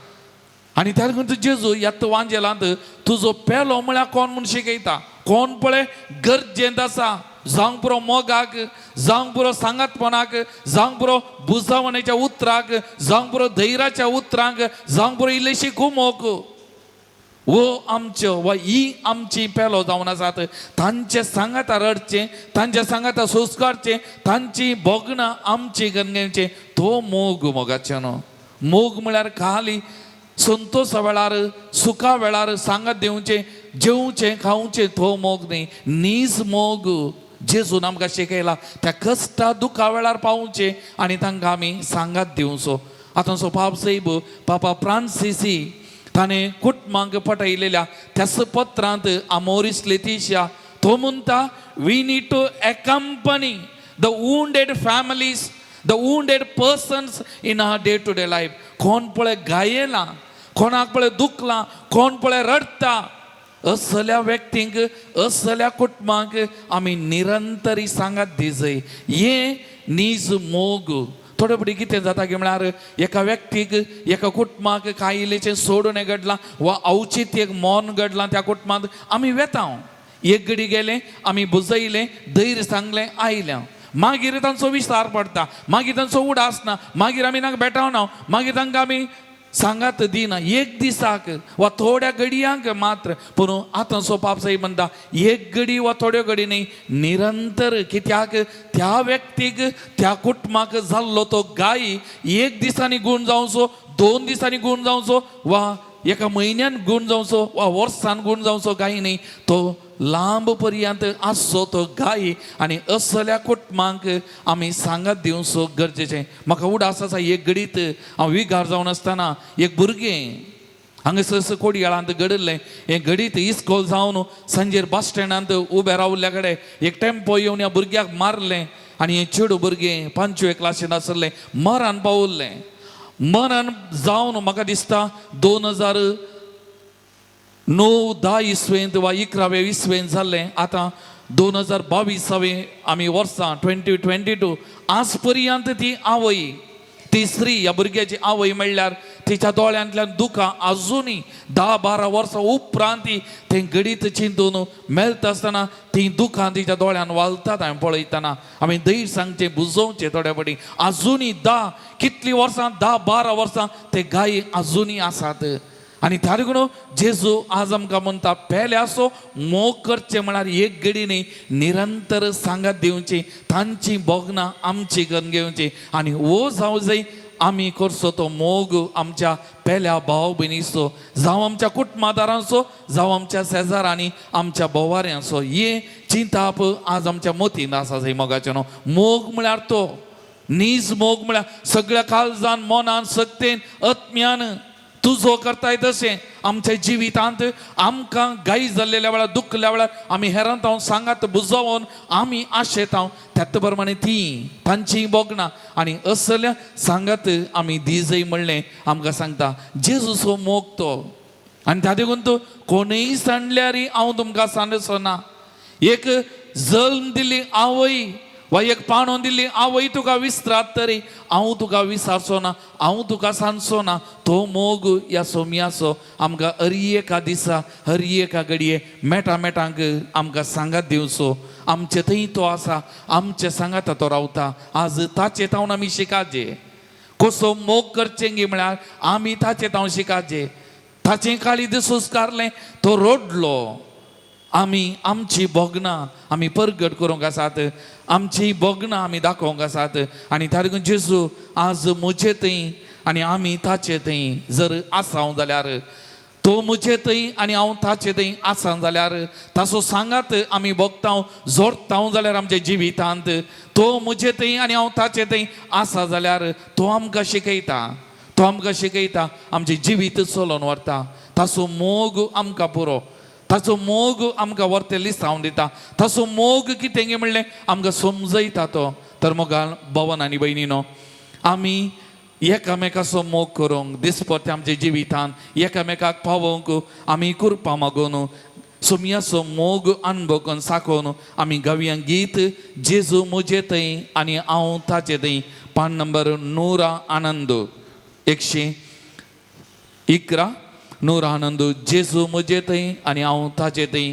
आनी त्या लागून जेजू ह्या वांजेलांत तुजो पेलो म्हळ्यार कोण म्हूण शिकयता. कोण पळय गरजेंत आसा, जावंक पुरो मोगाक, जावंक पुरो सांगातपणाक, जावंक पुरो बुजावणेच्या उतराक, जावंक पुरो धैर्याच्या उतरांक, जावंक पुरो इल्लीशी कुमोक, वो आमच्यो वा ही आमची पेलो जावन आसात. तांचे सांगाता रडचें, तांचे सांगाता संस्कारचें, तांची भोगणां आमची गणगेवचें, तो मोग. मोगाचें न्हू, मोग म्हळ्यार खाली संतोशा वेळार, सुखा वेळार सांगात दिवचें, जेवचें, खावचें, तो मोग न्ही. नीज मोग जेजून आमकां शिकयला त्या कश्टा दुखा वेळार पावचें आनी तांकां आमी सांगात दिवचो. आतांचो पाप साहेब पापा फ्रांसिसी ताणें कुटुंबांक पटयलेल्या त्याच पत्रांत आमोरीस लेतिशिया तो म्हणटा, we need to accompany the wounded families, the wounded persons in our day to day life. कोण पळय गायेला, कोणाक पळय दुखलां, कोण पळय रडटा, असल्या व्यक्तींक, असल्या कुटुंबांक आमी निरंतरी सांगात दिजय. हें नीज मोग. थोडे फावटी कितें जाता की म्हळ्यार एका व्यक्तीक, एका कुटुंबाक कांय इल्लेचें सोडून घडलां वा अवचीत एक मौन घडलां त्या कुटुंबांत, आमी वेता, एक घडी गेले, आमी बुजयलें, धैर्य सांगलें, आयलें. मागीर तांचो विचार पडटा, मागीर तांचो उडास ना, मागीर आमी तांकां भेटावना, मागीर तांकां आमी सांगात दिना एक दिसाक वा थोड्या घडयांक मात्र. पूण आतांचो पाप साहेब म्हणटा, एक घडी वा थोड्यो घडी न्ही, निरंतर. कित्याक त्या व्यक्तीक, त्या कुटुंबाक जाल्लो तो गाय एक दिसांनी गूण जावचो, 2 दिसांनी गूण जावचो वा एका म्हयन्यान गूण जावचो वा वर्सान गूण जावचो गाय न्ही, तो लांब पर्यंत आसचो तो गाय. आनी असल्या कुटुंबांक आमी सांगात दिवचो गरजेचें. म्हाका उडास आसा, एक घडीत हांव विगार जावन आसतना एक भुरगें हांगासर कोडयाळांत घडिल्लें. हें घडीत इस्कोल जावन सांजेर बस स्टँडांत उबें रावल्ल्या कडेन एक टेम्पो येवन ह्या भुरग्याक मारलें आनी हें चेडूं भुरगें 5वे क्लासीन आसलें, मरण पावल्लें. मरण जावन म्हाका दिसता 2009-10 इसवेंत वा 11वे इसवेंत जाल्लें. आतां 2022 आमी वर्सां 2022 आज पर्यंत ती आवय, ती स्त्री, ह्या भुरग्याची आवय म्हणल्यार तिच्या दोळ्यांतल्यान दुकां आजुनूय 10-12 वर्सां उपरांत तें घडीत चिंतून मेळटा आसतना ती दुकां तिच्या दोळ्यान वालतात. हांवें पळयतना आमी धैर्य सांगचें, बुजोवचें. थोड्या फावटी आजुनूय 10 कितलीं वर्सां, 10-12 वर्सां ते गायी आजुनूय आसात. आनी त्या देखून जेजू आज आमकां म्हणटा, पेले असो मोग करचें म्हळ्यार एक घडी न्ही, निरंतर सांगात दिवची, तांची भोगणां आमची करून घेवची. आनी हो जावं जाय आमी करचो तो मोग आमच्या पेल्या भाव भयणीचो, जावं आमच्या कुटुंबादारांचो, जावं आमच्या शेजारांनी, आमच्या बोवाऱ्यांचो. हे चिंताप आज आमच्या मतींत आसा जाय मोगाचें न्हू. मोग म्हळ्यार तो नीज मोग म्हळ्यार सगळ्या काळजान, मनान, सक्तेन, आत्म्यान तुजो करताय तशें आमच्या जिवितांत आमकां गाय जाल्लेल्या वेळार, दुखल्या वेळार आमी हेरांत हांव सांगात बुजोवन आमी आशेता, त्याच प्रमाणे ती तांची भोगणां आनी असल्या सांगात आमी दिजय म्हणलें आमकां सांगता जेजूचो मोग तो. आनी त्या देखून तो कोणूय सांडल्यार हांव तुमकां सांडचो ना. एक जल्म दिली आवय वा एक पाणोन दिल्ली आवय तुका विसरात तरी हांव तुका विसारचो ना, हांव तुका सांजचो ना. तो मोग ह्या सोमयाचो आमकां हर एका दिसा हर एका घडये मेटा मेटांक आमकां सांगात दिवचो. आमचे थंय तो आसा, आमचे सांगाता तो रावता. आज ताचे तावन आमी शिकाचे कसो मोग करचें गी म्हळ्यार आमी ताचे तावन शिकाचे. ताचें काळीज सुस्कारलें, तो रोडलो. आमी आमची भोगणां आमी परगट करूंक आसात, आमची भोगणां आमी दाखोवंक आसात. आनी त्या देखून जेजू आज म्हजे थंय आनी आमी ताचे थंय जर आसा जाल्यार, तो म्हजे थंय आनी हांव ताचे थंय आसा जाल्यार, ताचो सांगात आमी भोगता जोडटा जाल्यार आमच्या जिवितांत, तो म्हजे थंय आनी हांव ताचे थंय आसा जाल्यार तो आमकां शिकयता, तो आमकां शिकयता, आमचें जिवीत चलोवन व्हरता. ताचो मोग आमकां पुरो, ताचो मोग आमकां व्हरते लिसांव दिता, ताचो मोग कितें गे म्हणलें आमकां समजयता तो. तर मोगाल भवन आनी भयणीनो, आमी एकामेकाचो मोग करूंक दिसपट्टे आमच्या जिवितान एकामेकाक पावोवंक आमी कुरपा मागून सोमयाचो मोग अनभोगून साकोवन आमी गावया गीत जेजू म्हजे थंय आनी हांव ताचे थंय. पान नंबर 111, 111, 111. जेजू म्हजे थंय आनी हांव ताचे थंय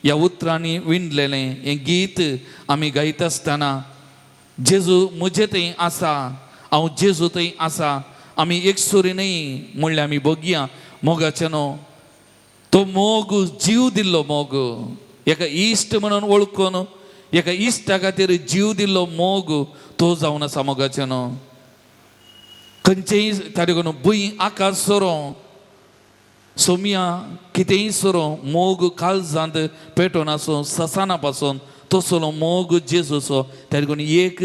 ह्या उतरांनी विणलेलें हें गीत आमी गायता आसतना जेजू म्हजे थंय आसा, हांव जेजू थंय आसा, आमी एकसुरी न्हय म्हणल्यार आमी बगया मोगाचें न्हू. तो मोग जीव दिल्लो मोग, एका इश्ट म्हणून वळखून एका इश्टा खातीर जीव दिल्लो मोग तो जावन आसा मोगाचें न्हू. खंयचेय ताजे करून भूंय आकाश सोरो सोमया कितेंय सोरो मोग काळजांत पेटोवन आसूं ससाना पासून तसलो मोग जेजूचो. ताजे करून एक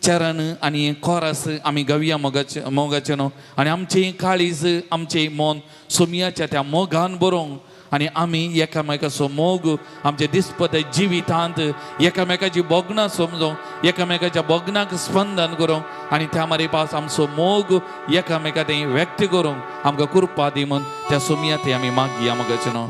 चरण आनी कोरस आमी गावया मोगाचें मोगाचें न्हू. आनी आमचें काळीज आमचें मन सोमयाच्या त्या मोगान बरोवंक आनी आमी एकामेकाचो मोग आमच्या दिसपट्या जिवितांत एकामेकाची भोगणां समजोवंक, एकामेकाच्या भोगणांक स्पंदन करूंक आनी त्या मारी पास आमचो मोग एकामेका थंय व्यक्त करूंक आमकां कृपा दी म्हूण त्या सोमया थंय आमी मागया मोगाचें न्हू.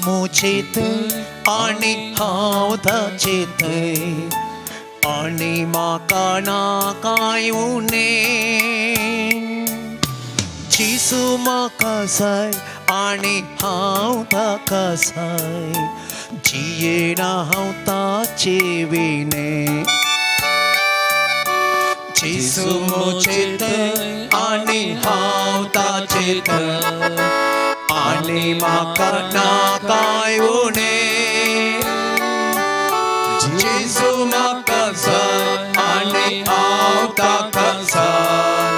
मुझे आनी हांव ताचे थंय आनी म्हाका ना कांय उणें. जेजू म्हाका जाय आनी हांव ताका जाय, जियेना हांव ताचे विणें. जेजू मुझे थंय आनी हांव ताचे थंय आनी म्हाका ना कांय उणें. जेजू म्हाका जाय आनी हांव ताका जाय,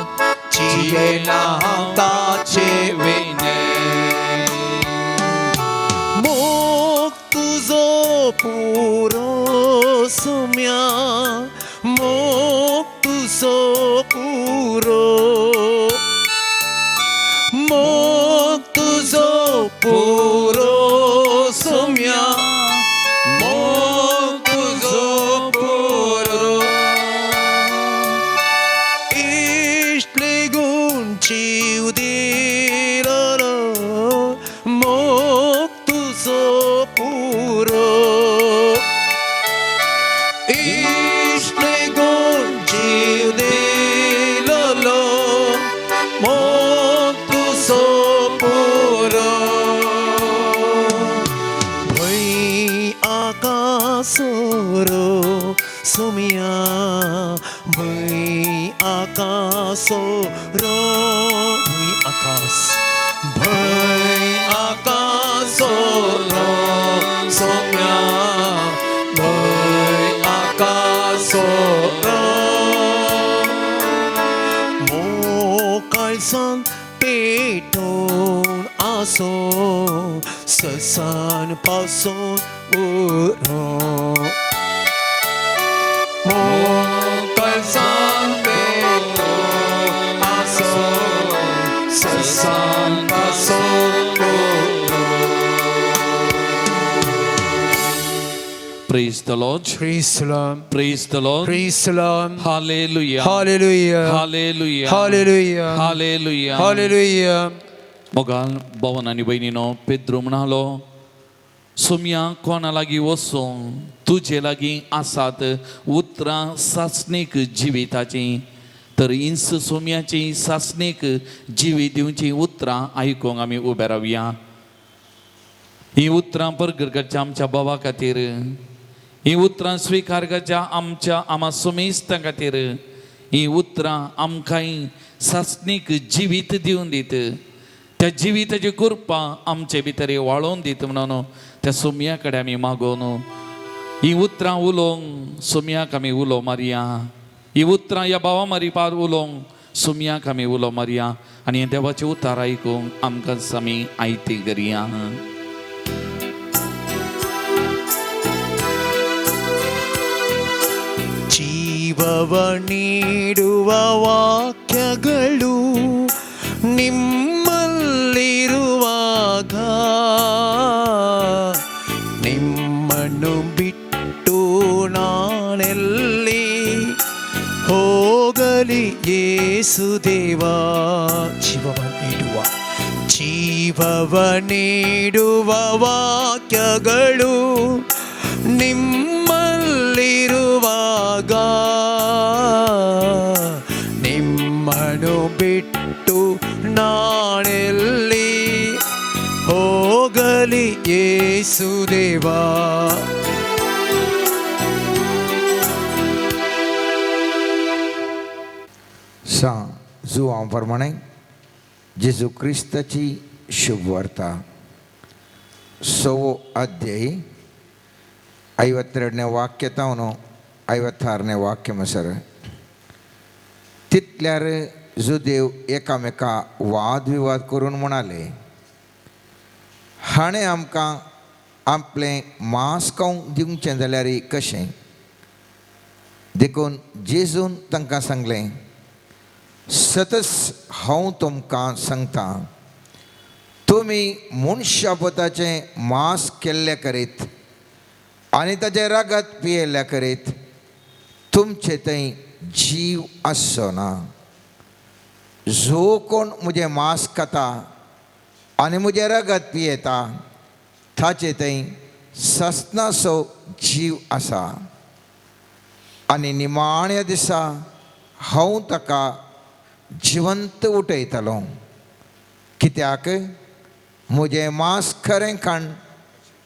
जियेना हांव ताचे विणें. मोग तुजो पुरो सुम्या, मोग तुजो पुरो, मोग तुजो पुरो सुम्या, मोग तुजो पुरो. इश्ट लेगून जीव दिलो, मोग तुजो पुरो. इश्ट लेगून जीव दिलो, मोग तुजो पुरो. भंय आकासोरो सुमिया, भंय आकासोरो, भंय आकाश, भंय आकासोरो सुमिया, भंय आकासोरो. मोकाळसान पेटोवन आसो ससान पासून उरो. मोकाळसान पेटोवन आसो ससान पासून उरो. Praise the Lord. Praise the Lord. Praise the Lord. Praise the Lord. Hallelujah. Hallelujah. Hallelujah. Hallelujah. Hallelujah. Hallelujah. मोगाल भवन आनी भयणीनो पेद्रू म्हणालो सोमया कोणा लागीं वचूं तुजे लागीं आसात उतरां सासणीक जिविताचीं तर इंस सोमयाची सासणीक जिवीत दिवचीं उतरां आयकूंक आमी उबे रावया. हीं उतरां परगर करच्या आमच्या भावा खातीर, हीं उतरां स्विकार करच्या आमच्या आमा सुमेस्तां खातीर, हीं उतरां आमकांय सासणीक जिवीत दिवन दीत, त्या जिविताची कृपा आमचे भितर वाळोवन दीत म्हणून त्या सोमया कडेन आमी मागोवन हीं उतरां उलोवंक सोमयाक आमी उलो मारया. हीं उतरां ह्या भावा मारिपार उलोवंक सोमयाक आमी उलो मारया आनी हें देवाचें उतार आयकूंक आमकां आमी आयती करया. ಜೀವವ ನೀಡುವ ವಾಕ್ಯಗಳು ನಿಮ್ಮಲ್ಲಿರುವಾಗ ನಿಮ್ಮನ್ನು ಬಿಟ್ಟು ನಾನೆಲ್ಲಿ ಹೋಗಲಿ ಯೇಸುದೇವ. ಜೀವವ ನೀಡುವ ಜೀವವ ನೀಡುವ ವಾಕ್ಯಗಳು ನಿಮ್ಮಲ್ಲಿರುವಾಗ ನಿಮ್ಮನ್ನು ಬಿಟ್ಟು ನಾನೆಲ್ಲಿ ಹೋಗಲಿ ಯೇಸುದೇವ. सां जुवां प्रमाणे जेजू क्रिस्ताची शुभवार्ता 6 अध्याय 52ನೇ ವಾಕ್ಯ ತಾವನು 56ನೇ ವಾಕ್ಯ ಮಸर. तितल्यार जुदेव एकामेका वादविवाद करून म्हणाले, हाणें आमकां आपलें मांस खावंक दिवचें जाल्यार कशें? देखून जेजून तांकां सांगलें, सतच हांव तुमकां सांगता, तुमी मनशापताचें मांस केल्ले करीत आनी ताचें रगत पियेल्ल्या करीत तुमचे थंय जीव आसचो ना. जो कोण म्हजें मांस खाता आनी म्हजें रगत पियेता ताचे थंय ससनाचो जीव आसा आनी निमाण्या दिसा हांव ताका जिवंत उठयतलो. कित्याक म्हजें मांस खरें खाण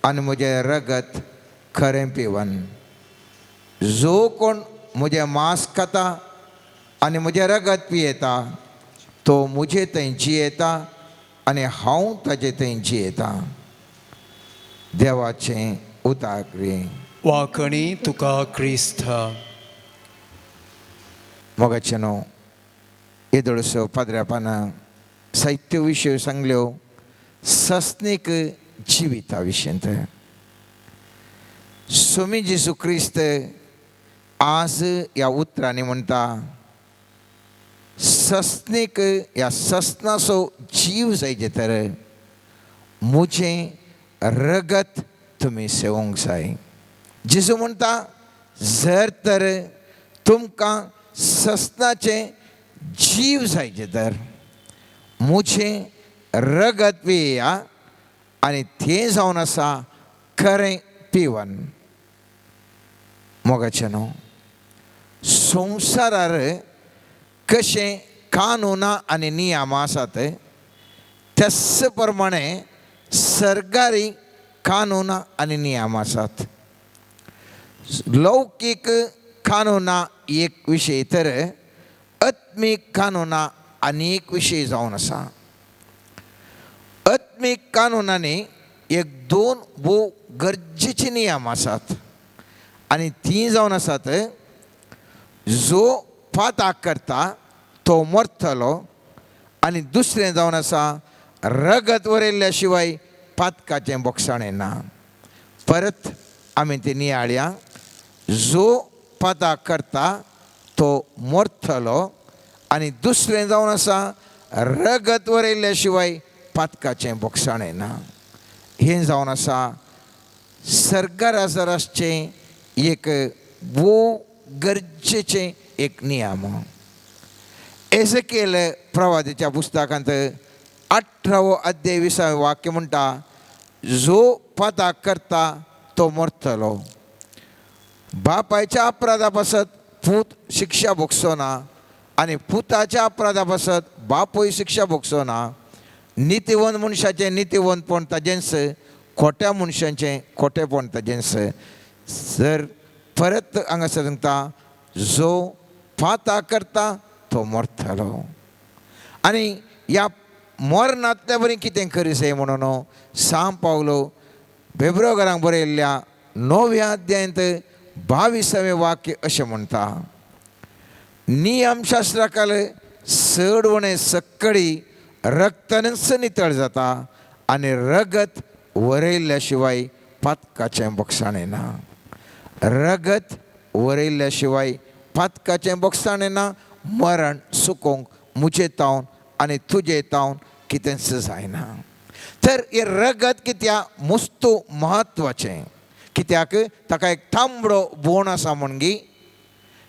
आनी म्हजें रगत खरें पिवन. जो कोण म्हजें मांस खाता आनी म्हजें रगत पियेता तो म्हजे थंय जियेता आनी हांव ताजे थंय जियेता. देवाचें उतारे वाकणी तुका क्रिस्त. मोगाचें न्हू येदोळसो पाद्र्यापान साहित्य विशय सांगल्यो सस्नीक जिविता विशयंत. स्वामी जेजू क्रिस्त आज ह्या उतरांनी म्हणटा, सस्नीक ह्या सस्नाचो जीव जायचे तर म्हजें रगत तुमी सेवंक जाय. जेजू म्हणटा, जर तर तुमकां सस्नाचें जीव जायचे तर म्हजें रगत पिया आनी तें जावन आसा खरें पिवन. मोगाचें न्हू संवसारार कशें कानूनां आनी नियमां आसात त्याच प्रमाणे सरकारी कानूनां आनी नियमां आसात. लौकीक कानूनां एक विशय तर आत्मीक कानूनां आनी एक विशय जावन आसा. आत्मीक कानूनांनी एक दोन भोव गरजेचे नियम आसात आनी तीं जावन आसात, जो पाताक करता तो मरतलो आनी दुसरें जावन आसा रगत वरयल्ल्या शिवाय पातकाचें बोगसाणें ना. परत आमी तें नियाळया, जो पाताक करता तो मरतलो आनी दुसरें जावन आसा रगत वरयल्ल्या शिवाय पातकाचें बोगसाणें ना. हें जावन आसा सरकारासर आसचें एक भोव गरजेचें एक नियम. एझेकिएल प्रवादीच्या पुस्तकांत 18वो अध्याय 20वें वाक्य म्हणटा, जो पाताक करता तो मरतलो. बापायच्या अपराधा पासत पूत शिक्षा भोगचो ना आनी पुताच्या अपराधा पासत बापूय शिक्षा भोगचो ना. नितीवंत मनशाचें नितीवंतपण ताजेंच, खोट्या मनशांचें खोटेपण ताजेंच. जर परत हांगासर सांगता, जो पाताक करता तो मरतलो. आनी ह्या मरणांतल्या बरी कितें करी जाय म्हणून सांव पावलो बेब्रोगरांक बरयल्ल्या 9व्या अध्यायांत 22वें वाक्य अशें म्हणटा, नियमशास्त्राकाल चड उणें सक्कडी रक्तानच नितळ जाता आनी रगत वरयल्ल्या शिवाय पातकाचें बक्षाण येना. रगत वरयल्ल्या शिवाय पातकाचें बक्षाण येना. मरण सुकोवंक म्हजे तावन आनी तुजे तावन कितेंच जायना. तर हें रगत कित्याक मुस्तू म्हत्वाचें, कित्याक ताका एक तांबडो बोण आसा म्हणगी,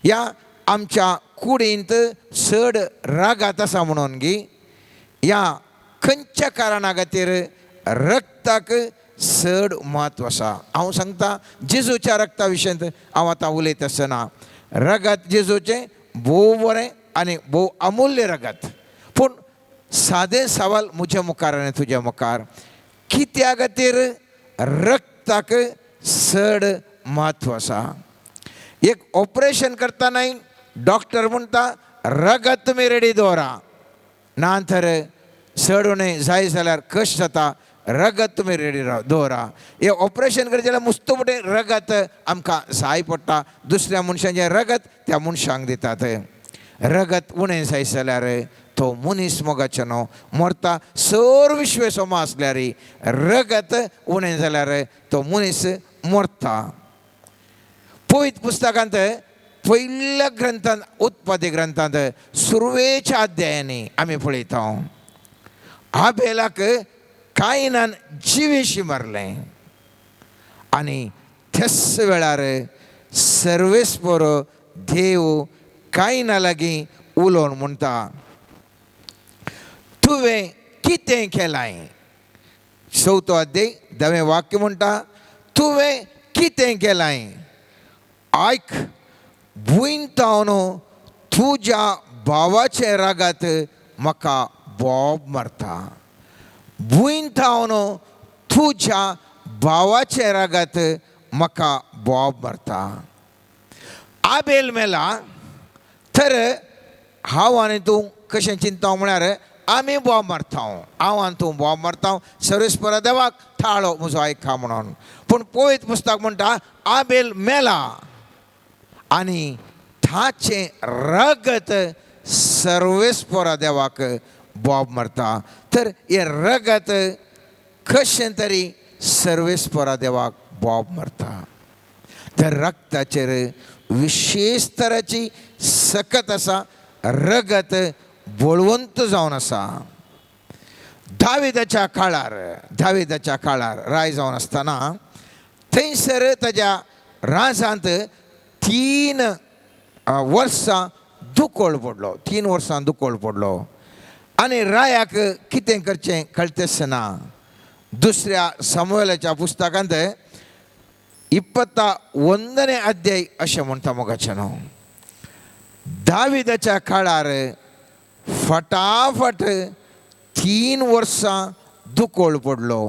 ह्या आमच्या कुडींत चड रागात आसा म्हणून गी, ह्या खंयच्या कारणा खातीर रक्ताक चड म्हत्व आसा. हांव सांगता जेजूच्या रक्ता विशयांत हांव आतां उलयत आसतना, रगत जेजूचें भोव बरें आनी भोव अमूल्य रगत. पूण सादें सवाल म्हज्या मुखार आनी तुज्या मुखार, कित्या खातीर रक्ताक चड म्हत्व आसा? एक ऑपरेशन करतनाय डॉक्टर म्हणटा रगत तुमी रेडी दवरा, ना तर चड उणें जाय जाल्यार कश्ट जाता, रगत तुमी रेडी दवरा. हें ऑपरेशन करचें जाल्यार मुस्तू मोटें रगत आमकां जाय पडटा, दुसऱ्या मनशांचें रगत त्या मनशांक दितात. रगत उणें जाय जाल्यार तो मनीस मोगाचो न्हू मरता. सर विश्वेसोमा आसल्यार रगत उणें जाल्यार तो मनीस मरता. पवित्र पुस्तकांत पयल्या ग्रंथांत उत्पत्ती ग्रंथांत सुरवेच्या अध्यायांनी आमी पळयता, आबेलाक कायनान जिवेशी मारलें आनी त्याच वेळार सर्वेस्पर देव कायना लागीं उलोवन म्हणटा, तुवें कितें केलां? 4थो अध्याय 10वें वाक्य म्हणटा, तुवें कितें केलां? आयक, भुंयतावन तुज्या भावाचे रागात म्हाका बोब मारता. भुंयतावन तुज्या भावाचे रागात म्हाका बोब मारता. आबेल मेला तर हांव आनी तूं कशें चिंता म्हळ्यार आमी बोब मारता, हांव आनी तूं बोब मारता, सर्वेस्पर देवाक थाळो म्हजो आयका म्हणून. पूण पवित्र पुस्तक म्हणटा आबेल मेला आनी ताचें रगत सर्वेस्परा देवाक बोब मारता. तर हें रगत कशें तरी सर्वेस्परा देवाक बोब मारता. तर रक्ताचेर विशेश तराची सकत आसा, रगत बळवंत जावन आसा. दाविदाच्या काळार, दाविदाच्या काळार राय जावन आसतना थंयसर ताज्या राजांत 3 वर्सां दुकोळ पडलो. 3 वर्सां दुकोळ पडलो आनी रायाक कितें करचें कळतेच ना. दुसऱ्या सामुएलाच्या पुस्तकांत 21ನೇ अध्याय अशें म्हणटा मोगाचें न्हू, दाविदाच्या काळार फटाफट 3 वर्सां दुकोळ पडलो.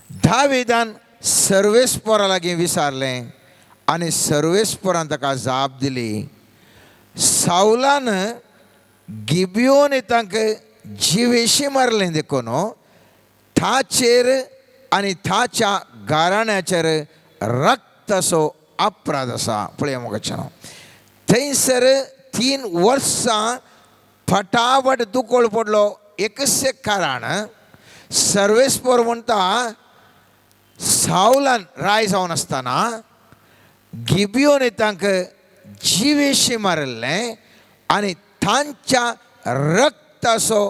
दाविदान सर्वेस्परा लागीं विचारलें आनी सर्वेस्परान ताका जाप दिली, सावलान गिबियोनितांक जिवेशी मारलें देखून ताचेर आनी ताच्या गाराण्याचेर रक्ताचो अपराध आसा. पळया मोगाचें न्हू, थंयसर 3 वर्सां फटाफट दुकोळ पडलो. एकच कारण, सर्वेस्पर म्हणटा सावलान राय जावन आसतना गिबियोनितांक जिवेशी मारिल्लें आनी तांच्या रक्ताचो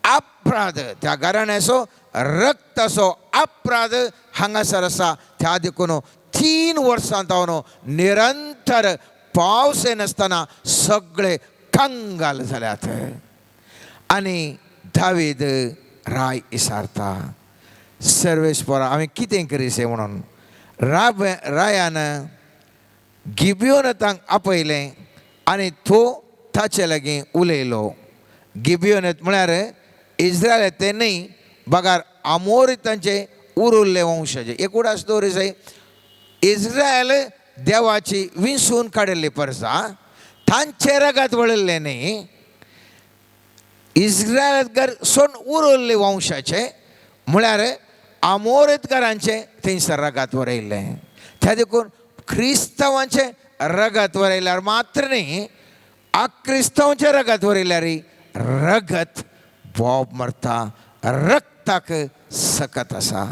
अपराध, त्या घराण्याचो रक्ताचो अपराध हांगासर आसा. त्या देखून 3 वर्सां जावन निरंतर पावस येनासतना सगळे कंगाल जाल्यात. आनी दावीद राय इसारता सर्वेस्परा हांवें कितें करीसे म्हणून. रायान गिबियोनातांक आपयलें आनी तो ताचे लागीं उलयलो. गिबियोनात म्हळ्यार इस्रायल ते न्हय बगार आमोरितांचे उरुल्ले वंशाचे. एक उडास दवरी जाय, इस्रायल देवाची विंचून काडिल्ली परसा तांचे रगात वळिल्ले न्ही, इस्रायलकर सोड उरुल्ले वंशाचे म्हळ्यार आमोरेतकारांचे थंयसर रगात वरयल्लें. त्या देखून क्रिस्तांवांचे रगत वरयल्यार मात्र न्ही, अक्रिस्तांवांचे रगत वरयल्यार रगत बोब मरता, रक्ताक सकत आसा.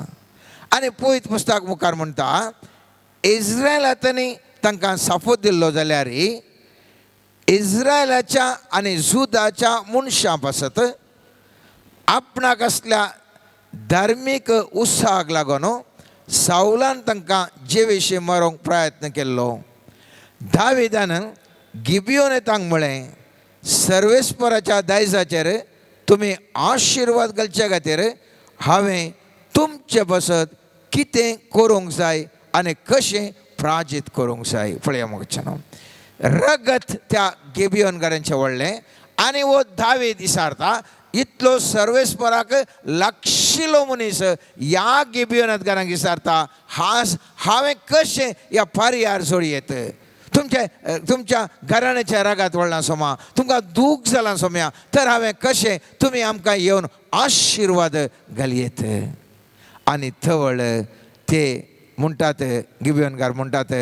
आनी पयत पुस्तक मुखार म्हणटा इस्रायलांतनी तांकां साफो दिल्लो जाल्यार इस्रायलाच्या आनी जुदाच्या मनशां पासत आपणाक आसल्या धार्मीक उत्साहाक लागून सावलान तांकां जेविशीं मारूंक प्रयत्न केल्लो. दाविदान गिबियोनेतांक म्हळें, सर्वेस्पराच्या दायजाचेर तुमी आशिर्वाद घालचे खातीर हांवें तुमचे पासत कितें करूंक जाय आनी कशें प्राजीत करूंक जाय. पळया मोगच्यान रगत त्या गिबियोनकारांचें व्हडलें आनी हो दावीद इसारता इतलो सर्वेस्पराक लागशिल्लो मनीस ह्या गिबियोनातकारांक इसारता, हास हांवें कशें ह्या पर्यार जोडयेत, तुमच्या तुमच्या घराण्याच्या रगात वळ्ळां सोमा, तुमकां दूख जालां सोम्या, तर हांवें कशें तुमी आमकां येवन आशिर्वाद घालयेत. आनी थवळ ते म्हणटात गिबियोनकार म्हणटात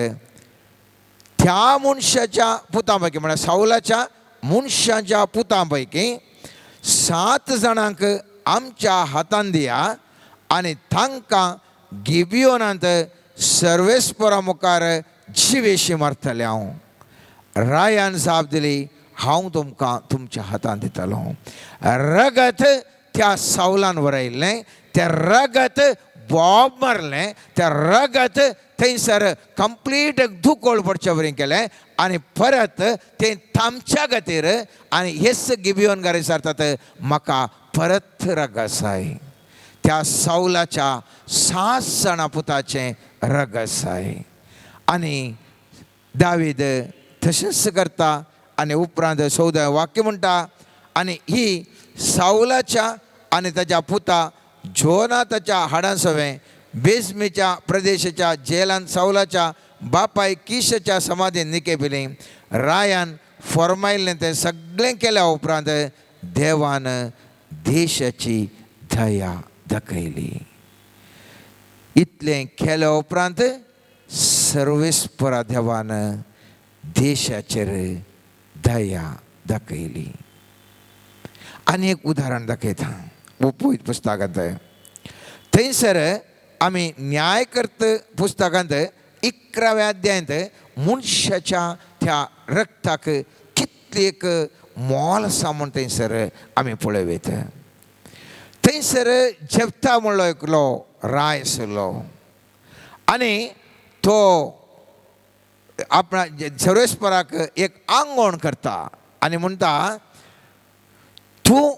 त्या मनशाच्या पुतां पैकी म्हळ्यार सावलाच्या मनशाच्या पुतां पैकी 7 जाणांक आमच्या हातान दिया आनी तांकां गिबियोनांत सर्वेस्परा मुखार जिवेशी मारतलें हांव. रायान जाप दिली, हांव तुमकां तुमच्या हातान दितलो. रगत त्या सावलान वरयल्लें, तें रगत बॉब मारलें, तें रगत थंयसर कंप्लीट दुकोळ पडचे वरी केलें आनी परत तें थांबच्या खातीर आनी हेच गिबियोनकार विचारतात म्हाका परत रगत जाय. त्या सावलाच्या 7 जाणां पुताचें रगत जाय. आनी दावीद तशेंच करता आनी उपरांत 14 वाक्य म्हणटा आनी ही सावलाच्या आनी ताच्या पुता जोनाताच्या हाडां सवें बेजमीच्या प्रदेशाच्या जेलान सावलाच्या बापाय किशाच्या समाधीन निकेपिली. रायान फॉर्मायल्लें तें सगळें केल्या उपरांत देवान देशाची दया दाखयली. इतलें केल्या उपरांत सर्वेस्परा देवान देशाचेर दया दाखयली. आनी एक उदाहरण दाखयता पवित्र पुस्तकांत. थंयसर आमी न्यायकर्त पुस्तकांत 11व्या अध्यायांत मनशाच्या त्या रक्ताक कितली एक मोल आसा म्हूण थंयसर आमी पळयत. थंयसर जेप्ता म्हणलो एकलो राय आशिल्लो आनी तो आपणा सर्वेस्पराक एक आंगवण करता आनी म्हणटा, तूं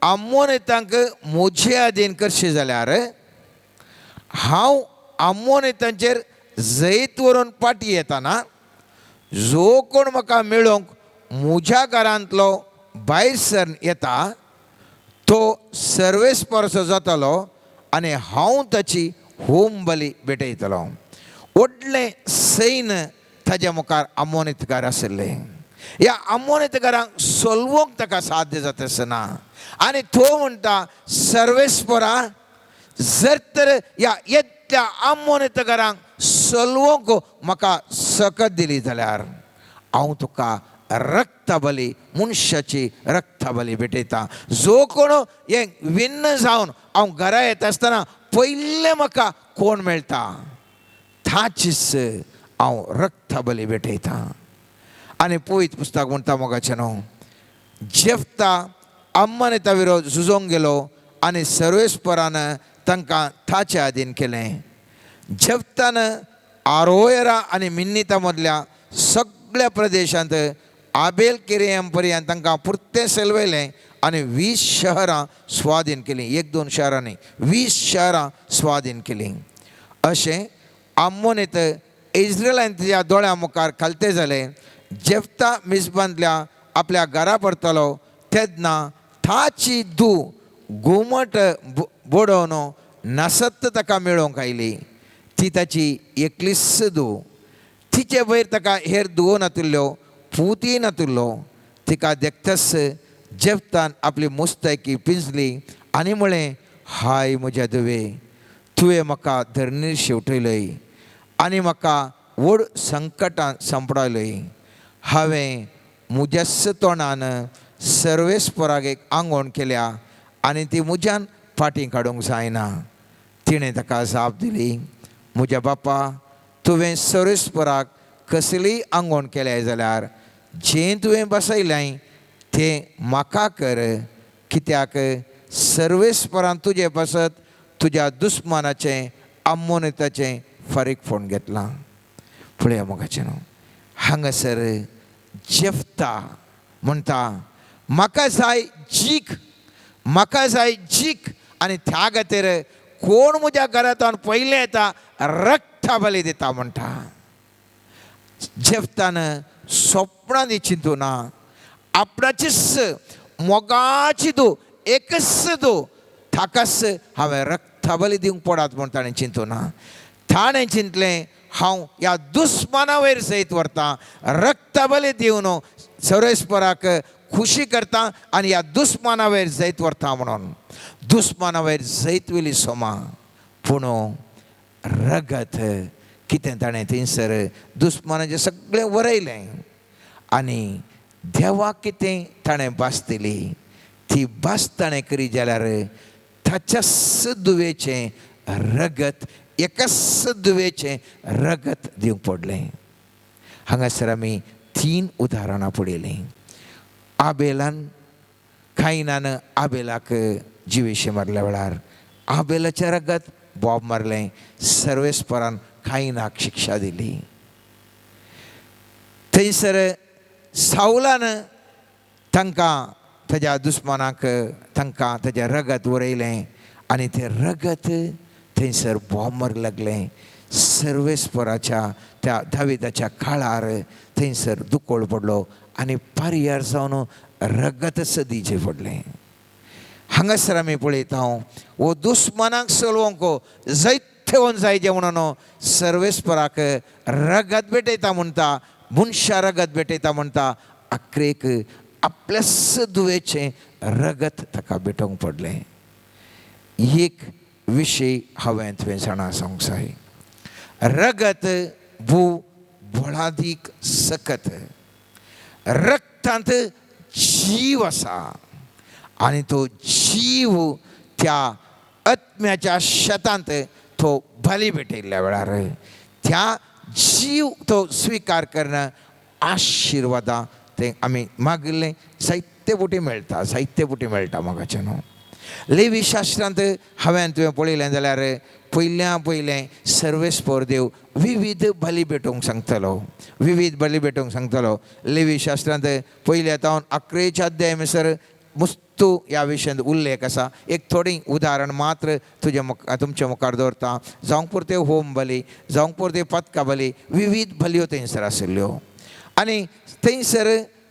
आमोनेतांक म्हजे आदीन करशी जाल्यार हांव आमोनेतांचेर जैत व्हरून पाटी येताना जो कोण म्हाका मेळोवंक म्हज्या घरांतलो भायर सर येता तो सर्वेस्परसो जातलो आनी हांव ताची होम बली भेटयतलो. व्हडलें सैन्य ताज्या मुखार आमोनेतकार आशिल्लें. ह्या आमोनेतकारांक सोलवंक ताका साध्य जाता आसना आनी तो म्हणटा, सर्वेस्परा जर तर ह्या येतल्या आमोनेतकारांक सोलवंक म्हाका सकत दिली जाल्यार हांव तुका रक्तबली मनशाची रक्तबली भेटयता. जो कोण हें विन्न जावन हांव घरा येता आसतना पयलें म्हाका कोण मेळटा ताचीच हांव रक्तबली भेटयता. आनी पवित्र पुस्तक म्हणटा मोगाचें न्हू, जेफ्ता अम्मनेता विरोध झुजोंक गेलो आनी सर्वेस्परान तांकां ताचे आदीन केलें. जेफ्तान आरोयरा आनी मिन्निता मदल्या सगळ्या प्रदेशांत आबेल केरियम पर्यंत तांकां पुरतें सेलवयलें आनी 20 शहरां स्वाधीन केलीं. 1-2 शहरां न्ही, 20 शहरां स्वाधीन केलीं. अशें आम्मोनीत इस्रायलान तिच्या दोळ्यां मुखार खालते जाले. जेफ्ता मिजबांतल्या आपल्या घरा परतलो तेन्ना ताची धूव घुमट बडोवन नासत ताका मेळोवंक आयली. ती ताची एकलीच धूव. तिचे वयर ताका हेर धुवो नातिल्ल्यो, पुतीय नातिल्लो. तिका देखताच जेफ्तान आपली मुस्तायकी पिंजली आनी म्हळें, हाय म्हज्या धुवे, तुवें म्हाका धरणीर शेवटयलय आनी म्हाका व्हड संकटान सांपडायलय. हांवें म्हज्याच तोंडान सर्वेस्पराक एक आंगवण केल्या आनी ती म्हज्यान फाटीं काडूंक जायना. तिणें ताका जाप दिली, म्हज्या बापा, तुवें सर्वेस्पराक कसलीय आंगवण केल्याय जाल्यार जें तुवें बसयलें तें म्हाका कर, कित्याक सर्वेस्परान तुजे पासत तुज्या दुस्मानाचें आम्मोनिताचें फारीकपण घेतलां. पळया मोगाचें न्हू, हांगासर जेफ्ता म्हणटा, म्हाका जाय जीक, म्हाका जाय जीक आनी त्या खातीर कोण म्हज्या घरांतल्यान पयलें येता रक्ता बली दिता म्हणटा. जेफ्तान सोपणांनी चिंतू ना, आपणाचीच मोगाची धूव, एकच धूव, ताकाच हांवें रक्ता बली दिवंक पडात म्हूण ताणें चिंतू ना. ताणें चिंतलें, हांव ह्या दुस्माना वयर सयत व्हरता, रक्ता बली दिवन सर्वेस्पराक खुशी करता आनी ह्या दुस्माना वयर जैत व्हरता म्हणून. दुस्माना वयर जैत वेली सोमा, पूण रगत कितें ताणें थंयसर दुस्मानाचें सगळें वरयलें आनी देवाक कितें ताणें भास दिली. ती भास ताणें करी जाल्यार ताच्याच दुवेचें रगत, एकाच दुवेचें रगत दिवंक पडलें. हांगासर आमी 3 उदाहरणां पळयलीं. आबेलान, कायनान आबेलाक जिवेशे मारल्या वेळार आबेलाचें रगत बॉब मारलें. सर्वेस्परान कायनाक शिक्षा दिली. थंयसर सावलान तांकां ताज्या दुस्मानाक तांकां ताजें रगत वरयलें आनी तें रगत थंयसर बॉम्ब मारूंक लागलें. सर्वेस्पराच्या त्या दाविदाच्या काळार थंयसर दुकोळ पडलो आनी पारयार जावन रगतच दिवचें पडलें. हांगासर आमी पळयता हो दुस्मानाक चलोवंक जैत जाय जें म्हणून सर्वेस्पराक रगत भेटयता म्हणटा, मनशा रगत भेटयता म्हणटा. आखरेक आपल्याच दुवेचें रगत ताका भेटोवंक पडलें. एक विशय हांवें तुवें जाणा सांगूंक जाय, रगत भू बळादीक सकत, रक्तांत जीव आसा आनी तो जीव त्या आत्म्याच्या शेतांत तो बली भेटयल्ल्या वेळार त्या जीव तो स्विकार करणं आशिर्वादां तें आमी मागिल्लें जायते बोटी मेळटा, जायते बोटी मेळटा मोगाचें न्हू. लेवी शास्त्रांत हांवें तुवें पळयलें जाल्यार पयल्या पयलें सर्वेस्पर देव विविध बली भेटोवंक सांगतलो, विविध बली भेटोवंक सांगतलो. लेवी शास्त्रांत पयल्या तावन 11 अध्याय म्हणसर मुस्तू ह्या विशयांत उल्लेख आसा. एक थोडी उदाहरण मात्र तुज्या तुमच्या मुखार दवरता. जावंक पुरते होम बली, जावंक पुरते पदका बली, विविध बलयो थंयसर आशिल्ल्यो आनी थंयसर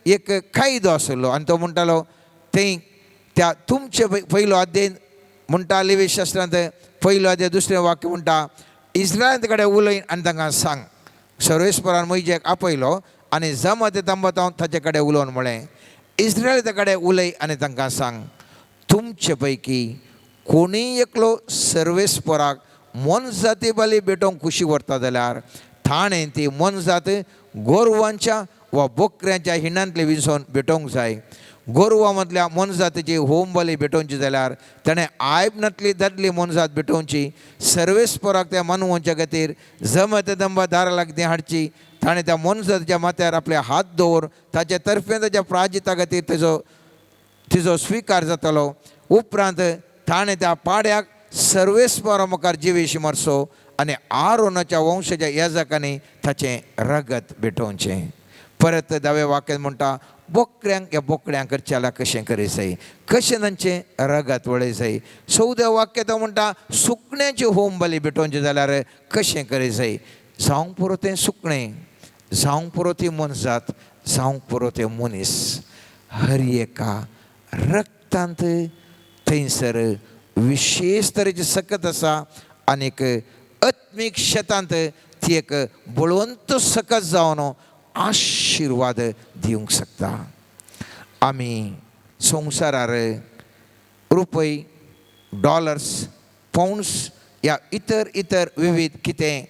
एक कायदो आशिल्लो आनी तो म्हणटालो थंय त्या तुमचे पयलो अध्याय म्हणटा लेवी शास्त्रांत पयलो अध्याय दुसरें वाक्य म्हणटा, इस्रायलां कडेन उलय आनी तांकां सांग. सर्वेस्परान मोहिजेक आपयलो आनी जमत तंबतावन ताचे कडेन उलोवन म्हळें, इस्रायला कडेन उलय आनी तांकां सांग, तुमचे पैकी कोणीय एकलो सर्वेस्पराक मोनजाती बली भेटोवंक खुशी व्हरता जाल्यार ताणें ती मोनजात गोरवांच्या वा बोकऱ्यांच्या हिंडांतले विसोवन भेटोवंक जाय. गोरवां मदल्या मोनजातीची होम बली भेटोवची जाल्यार ताणें आयब नातली दादली मोनजात भेटोवची. सर्वेस्पराक त्या मनवोंच्या खातीर जमत दंबा दारा लागीं हाडची. ताणें त्या मोनजातीच्या माथ्यार आपले हात दवर ताचे तर्फे ताच्या प्राजिता खातीर तिजो स्विकार जातलो. उपरांत ताणें त्या पाड्याक सर्वेस्परा मुखार जिवेशी मारचो आनी आरोनाच्या वंशाच्या याजकांनी ताचें रगत भेटोवचें. परत दाव्या वाक्यान म्हणटा बोकड्यांक ह्या बोकड्यांक करचें जाल्यार कशें करी जाय, कशें तांचें रगत वळय जाय. 14 वाक्य तो म्हणटा सुकण्याची होम बली भेटोवचें जाल्यार कशें करी जाय. जावंक पुरो तें सुकणें, जावंक पुरो ती मनजात, जावंक पुरो तें मनीस, हर एका रक्तांत थंयसर विशेश तरेची सकत आसा आनीक आत्मीक शेतांत ती एक बळवंत सकत जावन आशिर्वाद दिवंक शकता. आमी संवसारार रुपय, डॉलर्स, पौंड्स या इतर इतर विविध कितें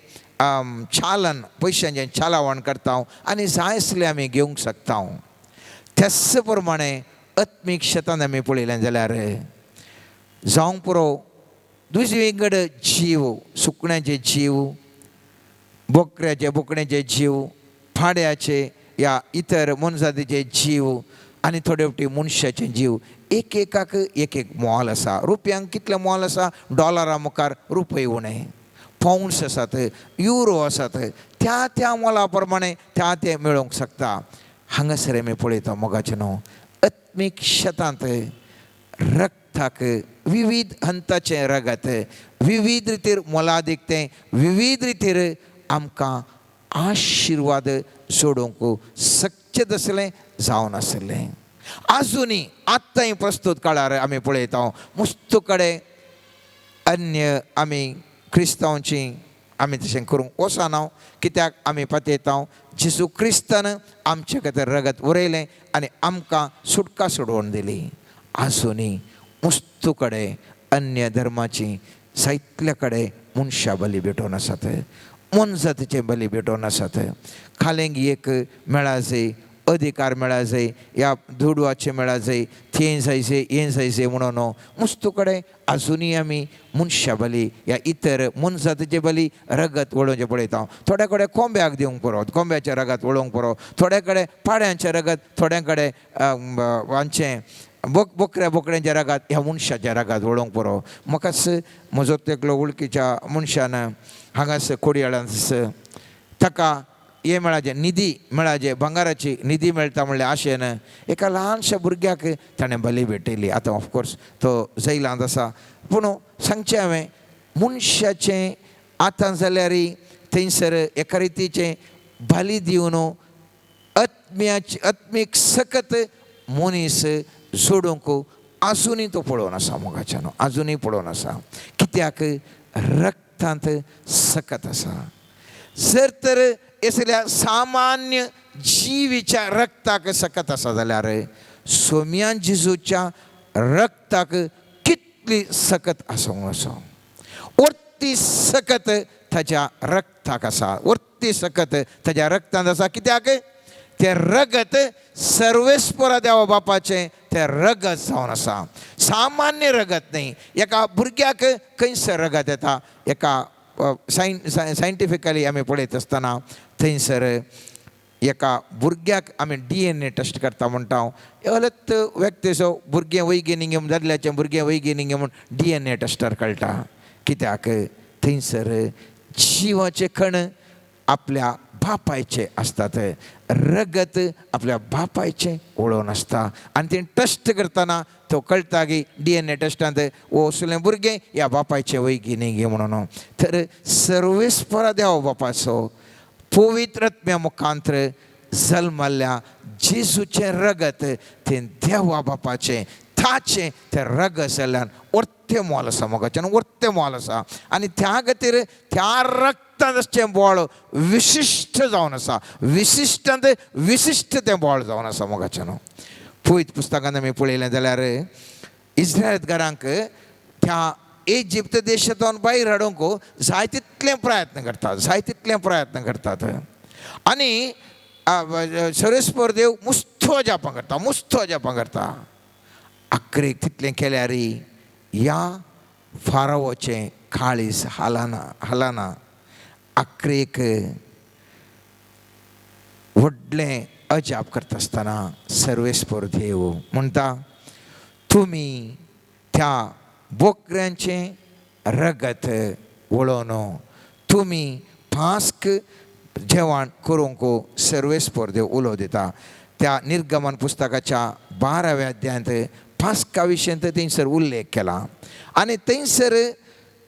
चालन पयशांचें चालावण करता आनी जाय आसलें आमी घेवंक शकता. त्याच प्रमाणे आत्मीक शेतान आमी पळयलें जाल्यार जावंक पुरो दुसरे कडेन जीव, सुकण्याचे जीव, बोकड्याचे बोकड्याचे जीव, फाड्याचे या इतर मनजातीचे जीव आनी थोडे फावटी मनशाचे जीव, एक एकाक एक एक मोल आसा. रुपयांक कितलें मोल आसा, डॉलरा मुखार रुपय उणें, पावंड्स आसात, युरो आसात, त्या त्या मोला प्रमाणे त्या तें मेळोवंक शकता. हांगासर आमी पळयता मोगाचें न्हू आत्मीक शेतांत रक्ताक विविध हंताचें रगत विविध रितीर मोलादीक तें विविध रितीर आमकां आशिर्वाद सोडूंक शक्य तसलें जावन आसलें. आजुनी आतांय प्रस्तूत काळार आमी पळयता मुस्तू कडेन अन्य आमी क्रिस्तांवची आमी तशें करूंक वचना, कित्याक आमी पतयता जेजू क्रिस्तान आमचे खातीर रगत उरयलें आनी आमकां सुटका सोडोवन दिली. आजुनी मुस्तू कडेन अन्य धर्माची जायतल्या कडेन मनशां बली भेटोवन आसात, मनजातीचें बली भेटोवन आसात. खालेंग एक मेळा जाय, अधिकार मेळा जाय, ह्या दुडवाचें मेळा जाय, तें जाय जाय, हें जाय जाय म्हणून मुस्तू कडेन आजुनूय आमी मनशां बली ह्या इतर मनजातीचे बली रगत वळोवचें पळयता. थोड्या कडेन कोंब्याक दिवंक पुरो, कोंब्याचें रगत वळोवंक पुरो, थोड्या कडेन पाड्यांचें रगत, थोड्या कडेन आमचें बोकऱ्या बोकड्यांच्या रगात ह्या मनशाच्या रगात वळोवंक पुरो. म्हाकाच म्हजो तेकलो वळखीच्या मनशान हांगासर कोडयाळांत ताका हें मेळाचें, निधी मेळाचें, भांगाराची निधी मेळटा म्हणल्यार आशेन एका ल्हानशा भुरग्याक ताणें बली भेटयली. आतां ऑफकोर्स तो जैलांत आसा, पूण सांगचें हांवें मनशाचें आतां जाल्यार थंयसर एका रितीचें बली दिवन आत्म्याची आत्मीक सकत मनीस जोडूंक आजुनूय तो पळोवन आसा मोगाच्यान, आजुनूय पळोवन आसा. कित्याक रक्तांत सकत आसा. जर तर असल्या सामान्य जिवीच्या रक्ताक सकत आसा जाल्यार सोम्या जेजूच्या रक्ताक कितली सकत आसूंक आसा. वर्ती सकत ताच्या रक्ताक आसा, वर्ती सकत ताच्या रक्तांत आसा. कित्याक तें रगत सर्वेस्परा देवा बापाचें तें रगत जावन आसा, सामान्य रगत न्ही. एका भुरग्याक खंयसर रगत येता, एका सायंटिफिकली आमी पळयत आसतना थंयसर एका भुरग्याक आमी DNA test करता म्हणटा. अलत व्यक्तीचो भुरगें वैगिनीक म्हूण, दादल्याचें भुरगें वैगिनीक म्हूण DNA टेस्टार कळटा. कित्याक थंयसर जिवाचें खण आपल्या बापायचें आसतात, रगत आपल्या बापायचें वळोवन आसता आनी तें टेस्ट करतना तो कळटा की DNA टेस्टांत वो असलें भुरगें ह्या बापायचें वैगिनीक म्हणून. तर सर्वेस्परा देवा बापाचो पवित्र आत्म्या मुखांत्र जल्मल्ल्या जेजूचें रगत तें देवा बापाचें ताचें तें रगत जाल्ल्यान वर्तें मोल आसा मोगाचें, वर्तें मोल आसा. आनी त्या खातीर त्या रक्तांत आसचें बळ विशिश्ट जावन आसा, विशिश्टांत विशिश्ट तें बळ जावन आसा मोगाचें न्हू. पवित्र पुस्तकांत आमी पळयलें जाल्यार इस्रायलकारांक त्या इजिप्त देशांतल्यान भायर हाडूंक जाय तितले प्रयत्न करतात, जाय तितले प्रयत्न करतात. आनी सर्वेस्पर देव मुस्तो अजापां करता, मुस्तो अजापां करता. आखरेक तितलें केल्यार ह्या फारावोचें काळीज हालना, हालना. आखरेक व्हडलें अजाप करता आसतना सर्वेस्पर देव म्हणटा तुमी त्या बोकऱ्यांचें रगत वळोवन तुमी पास्क जेवण करूंक सर्वेस्पर देव उलो दिता. त्या निर्गमन पुस्तकाच्या 12व्या अध्यायांत पास्का विशयांत थंयसर उल्लेख केला आनी थंयसर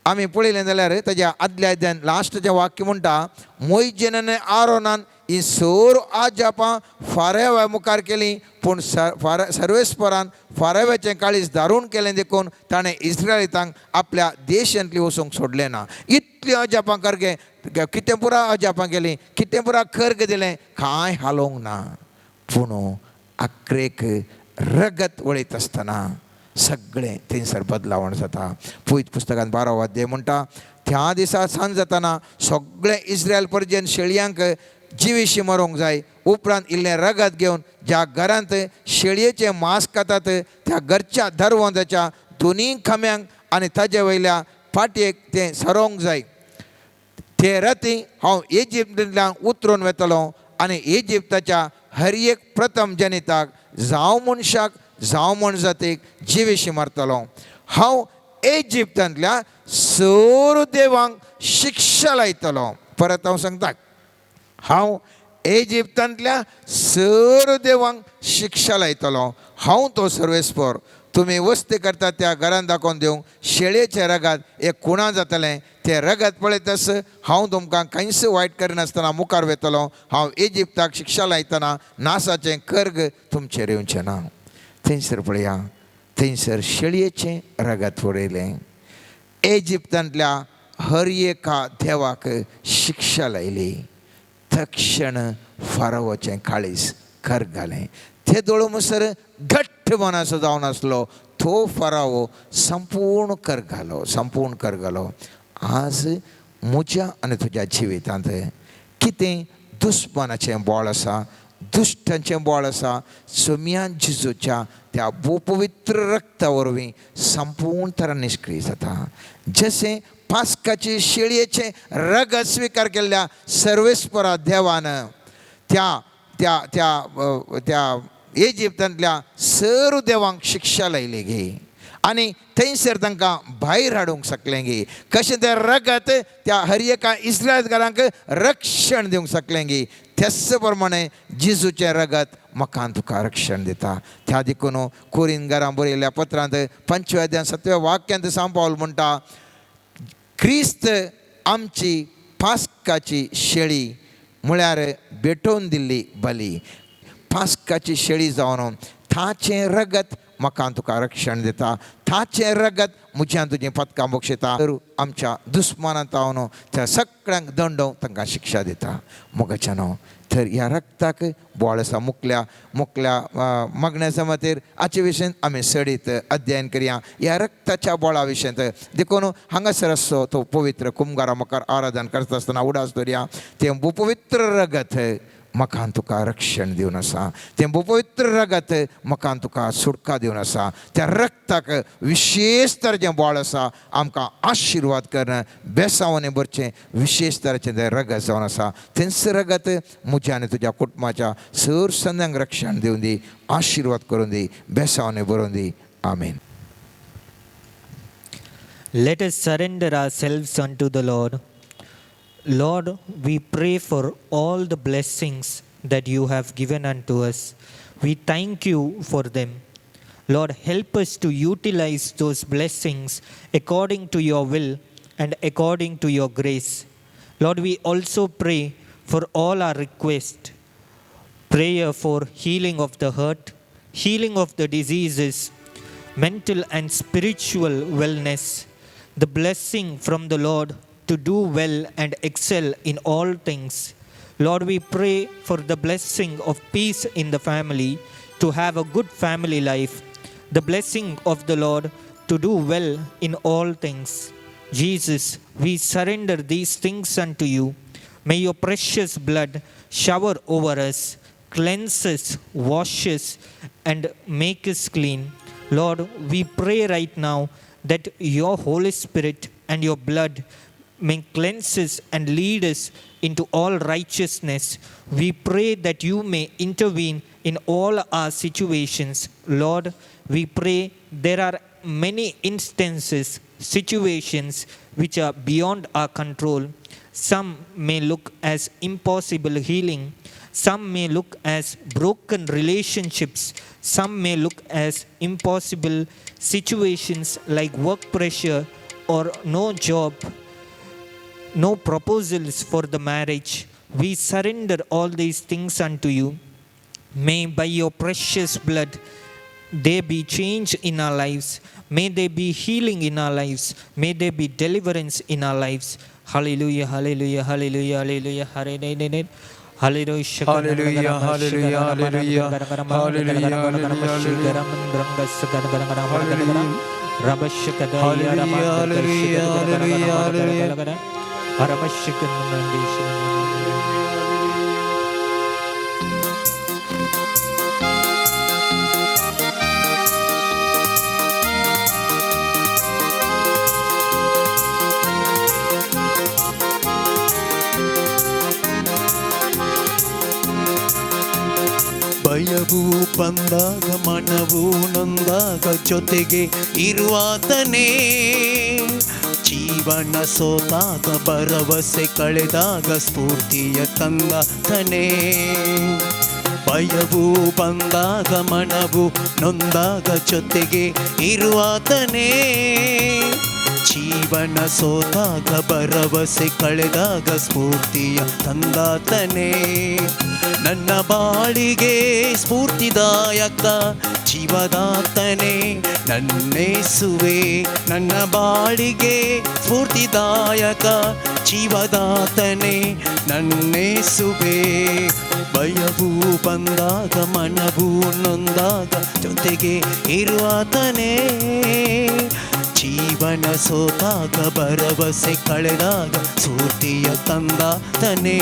आमी पळयलें जाल्यार ताज्या आदल्या अध्यायान लास्टचें वाक्य म्हणटा, मोयजेन आनी आरोनान ही सोर आजापां फाराव्या मुखार केली, पूण सर्वेस्परान फाराव्याचें काळीज दारून केलें देखून ताणें इस्रायलितांक आपल्या देशांतली वचूंक सोडलें ना. इतलीं अजापां करगे, कितें पुरा अजापां केलीं, कितें पुरा कर्ग दिलें, कांय हालोवंक ना. पूण आक्रेक रगत वळयत आसतना सगळें थंयसर बदलावण जाता. पवित्र पुस्तकान 12वो अध्याय म्हणटा, त्या दिसा सांज जातना सगळें इस्रायल परजेन शेळयांक जिविशी मरोंक जाय. उपरांत इल्लें रगत घेवन ज्या घरांत शेळयेचें मांस खातात त्या घरच्या दरवंदाच्या दोनी खांब्यांक आनी ताजे वयल्या पाटयेक तें सरोंक जाय. ते राती हांव इजिप्तांतल्यान उतरून वेतलो आनी इजिप्ताच्या हर एक प्रथम जनिताक, जावं मनशाक जावं मनजातीक जिविशी मारतलो. हांव इजिप्तांतल्या सोर देवांक शिक्षा लायतलो. परत हांव सांगता, हांव इजिप्तांतल्या सर देवांक शिक्षा लायतलो. हांव तो सर्वेस्पर. तुमी वस्ती करतात त्या घरान दाखोवन दिवंक शेळयेचें रगत एक खुणा जातलें. तें रगत पळयतच हांव तुमकां कांयच वायट करिनासतना मुखार वेतलो. हांव इजिप्ताक शिक्षा लायतना नासाचें कर्ग तुमचेर येवचें ना. थंयसर पळया, थंयसर शेळयेचें रगत उडयलें, इजिप्तांतल्या हर एका देवाक शिक्षा लायली. तक्षण फारावचें काळीज करगालें. ते दोळो घट्ट मनाचो जावन आसलो तो फारावो संपूर्ण करगालो, संपूर्ण करगालो. आज म्हज्या आनी तुज्या जिवितांत कितें दुस्मानाचें बळ आसा, दुश्टांचें बळ आसा, सोम्यान जेजूच्या त्या पवित्र रक्ता वरवीं संपूर्ण तरा निश्क्रिय जाता. जशें पास्काचे शेळयेचें रगत स्विकार केल्ल्या सर्वेस्परा देवान त्या त्या त्या त्या इजिप्तांतल्या सर्व देवांक शिक्षा लायली गे आनी थंयसर तांकां भायर हाडूंक शकलें गे. कशें तें रगत त्या हर एका इस्रायलकारांक रक्षण दिवंक शकलें गे, त्याच प्रमाणे जेजूचें रगत म्हाका तुका रक्षण दिता. त्या देखून कोरिनगारां बरयल्ल्या पत्रांत 5व्या अध्याय 7व्या वाक्यांत सांव पावल म्हणटा, क्रिस्त आमची पास्काची शेळी म्हळ्यार भेटोवन दिल्ली बली. पास्काची शेळी जावन ताचें रगत म्हाका तुका रक्षण दिता, ताचें रगत म्हज्यान तुजें पदकां बक्षयता, तर आमच्या दुस्मानांत जावन त्या सगळ्यांक दंडोवंक तांकां शिक्षा दिता. मोगाच्यानो, तर ह्या रक्ताक बोळ आसा. मुकल्या मुकल्या मागण्याच्या खातीर हाचे विशयन आमी सडीत अध्ययन करया ह्या रक्ताच्या बोळा विशयांत. देखून हांगासर आसचो तो पवित्र कुमगारा मुखार आराधन करता आसतना उडास दवरया, तें पवित्र रगत म्हाका तुका रक्षण दिवन आसा, तें पवित्र रगत म्हाका तुका सुटका दिवन आसा. त्या रक्ताक विशेश तरेचें बोळ आसा, आमकां आशिर्वाद करून बेसावणे भरचें विशेश तरेचें तें रगत जावन आसा. तेंच रगत म्हज्या आनी तुज्या कुटुंबाच्या सर संद्यांक रक्षण दिवन दी, आशिर्वाद करून दी, बेसावणे बरोवन दी. आमेन. Let us surrender ourselves unto the Lord. Lord, we pray for all the blessings that you have given unto us. We thank you for them. Lord, help us to utilize those blessings according to your will and according to your grace. Lord, we also pray for all our requests. Prayer for healing of the hurt, healing of the diseases, mental and spiritual wellness, the blessing from the Lord to do well and excel in all things. Lord, we pray for the blessing of peace in the family, to have a good family life, the blessing of the Lord to do well in all things. Jesus, we surrender these things unto you. May your precious blood shower over us, cleanse us, wash us, and make us clean. Lord, we pray right now that your Holy Spirit and your blood may cleanse us and lead us into all righteousness. We pray that you may intervene in all our situations. Lord, we pray there are many instances, situations which are beyond our control. Some may look as impossible healing. Some may look as broken relationships. Some may look as impossible situations like work pressure or no job, no proposals for the marriage. We surrender all these things unto you. May by your precious blood there be change in our lives. May there be healing in our lives. May there be deliverance in our lives. Hallelujah, hallelujah, hallelujah, hallelujah, hallelujah. Hallelujah, Hallelujah, hallelujah, hallelujah, hallelujah, hallelujah, hallelujah, hallelujah, hallelujah. ಭಯವು ಬಂದಾಗ ಮನವು ನೊಂದಾಗ ಜೊತೆಗೆ ಇರುವಾತನೇ, ಜೀವನ ಸೋತಾಗ ಭರವಸೆ ಕಳೆದಾಗ ಸ್ಫೂರ್ತಿಯ ತಂದಾತನೇ. ಭಯವು ಬಂದಾಗ ಮನವು ನೊಂದಾಗ ಜೊತೆಗೆ ಇರುವಾತನೇ, ಜೀವನ ಸೋತಾಗ ಭರವಸೆ ಕಳೆದಾಗ ಸ್ಫೂರ್ತಿಯ ತಂದಾತನೇ. ನನ್ನ ಬಾಳಿಗೆ ಸ್ಫೂರ್ತಿದಾಯಕ ಜೀವದಾತನೇ ನನ್ನೇಸುವೆ, ನನ್ನ ಬಾಳಿಗೆ ಸ್ಫೂರ್ತಿದಾಯಕ ಜೀವದಾತನೇ ನನ್ನೇಸುವೆ. ಭಯವು ಬಂದಾಗ ಮನವು ನೊಂದಾಗ ಜೊತೆಗೆ ಇರುವಾತನೇ, ಜೀವನ ಸೋತಾಗ ಭರವಸೆ ಕಳೆದಾಗ ಸ್ಫೂರ್ತಿಯ ತಂದಾತನೇ.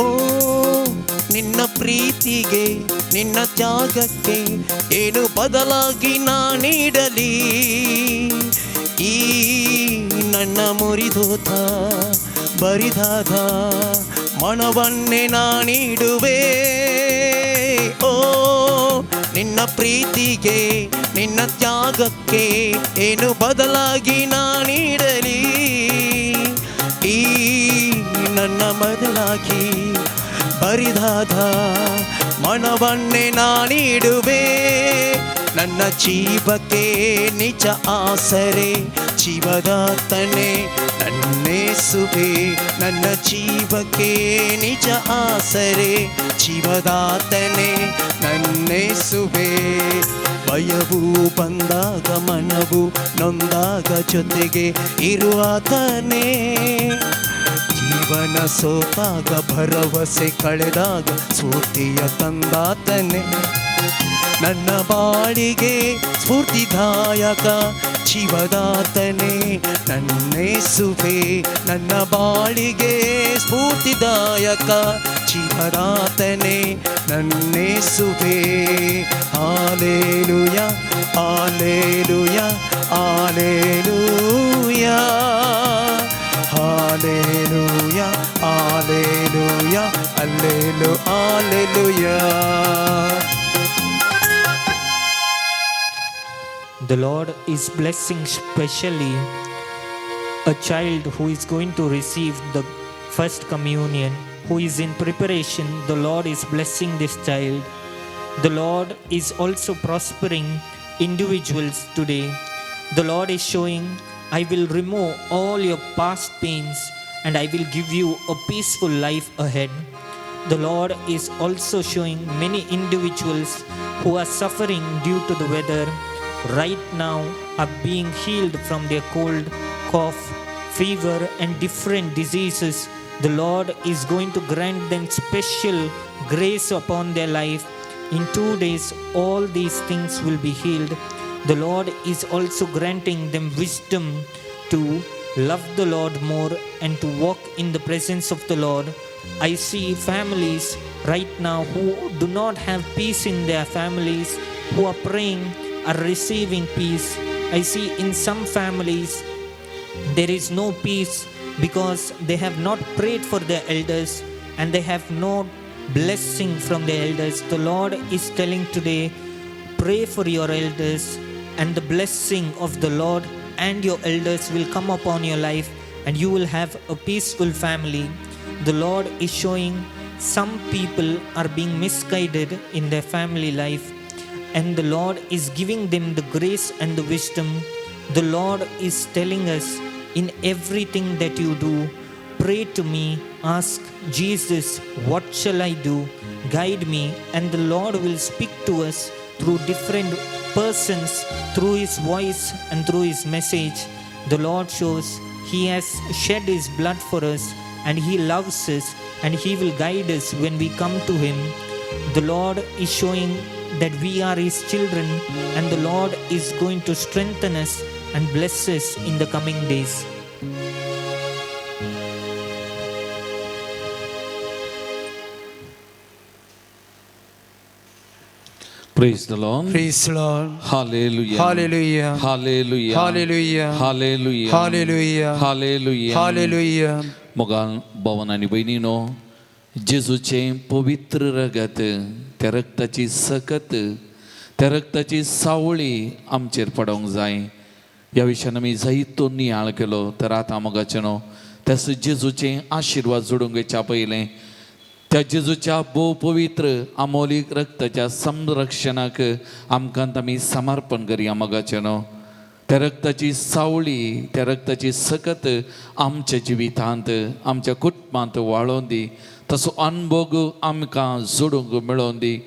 ಓ ನಿನ್ನ ಪ್ರೀತಿಗೆ ನಿನ್ನ ತ್ಯಾಗಕ್ಕೆ ಏನು ಬದಲಾಗಿ ನಾ ನೀಡಲಿ, ಈ ನನ್ನ ಮುರಿದೋತ ಬರಿದಾದ ಮನವನ್ನೇ ನಾ ನೀಡುವೆ. ಓ ನಿನ್ನ ಪ್ರೀತಿಗೆ ನಿನ್ನ ತ್ಯಾಗಕ್ಕೆ ಏನು ಬದಲಾಗಿ ನಾ ನೀಡಲಿ, ಈ ನನ್ನ ಬದಲಾಗಿ ಬರಿದಾದ ಮನವನ್ನೇ ನಾ ನೀಡುವೆ. ನನ್ನ ಜೀವಕ್ಕೆ ನಿಜ ಆಸರೆ ಜೀವದಾತನೇ ನನ್ನೇಸುವೆ, ನನ್ನ ಜೀವಕ್ಕೆ ನಿಜ ಆಸರೆ ಜೀವದಾತನೇ ನನ್ನೇಸುವೆ. ಭಯವು ಬಂದಾಗ ಮನವು ನೊಂದಾಗ ಜೊತೆಗೆ ಇರುವಾತನೇ, ಜೀವನ ಸೋತಾಗ ಭರವಸೆ ಕಳೆದಾಗ ಸ್ಫೂರ್ತಿಯ ತಂದಾತನೇ. ನನ್ನ ಬಾಳಿಗೆ ಸ್ಫೂರ್ತಿದಾಯಕ ಜೀವದಾತನೇ ನನ್ನೇಸುವೆ, ನನ್ನ ಬಾಳಿಗೆ ಸ್ಫೂರ್ತಿದಾಯಕ ಜೀವದಾತನೇ ನನ್ನೇಸುವೆ. Hallelujah, hallelujah, hallelujah, hallelujah, hallelujah, ಅಲ್ಲೇಲು hallelujah. The Lord is blessing specially a child who is going to receive the first communion, who is in preparation. The Lord is blessing this child. The Lord is also prospering individuals today. The Lord is showing, I will remove all your past pains and I will give you a peaceful life ahead. The Lord is also showing many individuals who are suffering due to the weather right now are being healed from their cold, cough, fever and different diseases. The Lord is going to grant them special grace upon their life. In 2 days, all these things will be healed. The Lord is also granting them wisdom to love the Lord more and to walk in the presence of the Lord. I see families right now who do not have peace in their families, who are praying, are receiving peace. I see in some families there is no peace. because they have not prayed for their elders and they have no blessing from their elders. The Lord is telling today, pray for your elders, and the blessing of the Lord and your elders will come upon your life, and you will have a peaceful family. The Lord is showing some people are being misguided in their family life, and the Lord is giving them the grace and the wisdom. The Lord is telling us, in everything that you do, pray to me, ask Jesus, what shall I do? Guide me, and the Lord will speak to us through different persons, through His voice and through His message. The Lord shows He has shed His blood for us, and He loves us, and He will guide us when we come to Him. The Lord is showing that we are His children, and the Lord is going to strengthen us and bless us in the coming days. Praise the Lord. Praise the Lord. Hallelujah. Hallelujah. Hallelujah. Hallelujah. Hallelujah. Hallelujah. Hallelujah. Hallelujah. मोगाल भवन आनी भयणीनो, जेजूचें पवित्र रगत, त्या रक्ताची सकत, त्या रक्ताची सावळी आमचेर पडोंक जाय. ह्या विशयान आमी जायतो नियाळ केलो. तर आतां मोगाचें न्हू, त्यास जेजूचें आशिर्वाद जोडूंक वयच्या पयलें त्या जेजूच्या भोव पवित्र आमोलीक रक्ताच्या संरक्षणाक आमकां आमी समर्पण करया. मोगाचें न्हू, त्या रक्ताची सावळी, त्या रक्ताची सकत आमच्या जिवितांत, आमच्या कुटुंबांत वाळोवन दी, तसो अनभोग आमकां जोडूंक मेळोवन दी,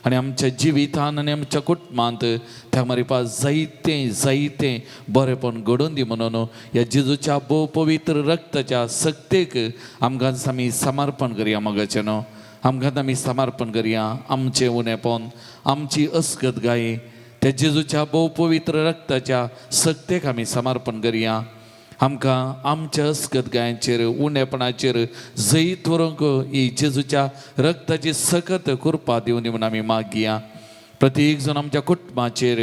आनी आमच्या जिवितान आनी आमच्या कुटुंबांत त्या मारिपा जायतें जायतें बरेंपण घडोवन दी. म्हणून ह्या जेजूच्या भोव पवित्र रक्ताच्या सक्तेक आमकां आमी समर्पण करया. मोगाचें न्हू, आमकां आमी समर्पण करया. आमचें उणेपण, आमची अस्कत गाय त्या जेजूच्या भोव पवित्र रक्ताच्या सक्तेक आमी समर्पण करया. आमकां आमच्या अस्कत गायांचेर, उणेपणाचेर जैत व्हरूंक ही जेजूच्या रक्ताची सकत कृपा दिवन दी म्हूण आमी मागया. प्रत्येक जण आमच्या कुटुंबाचेर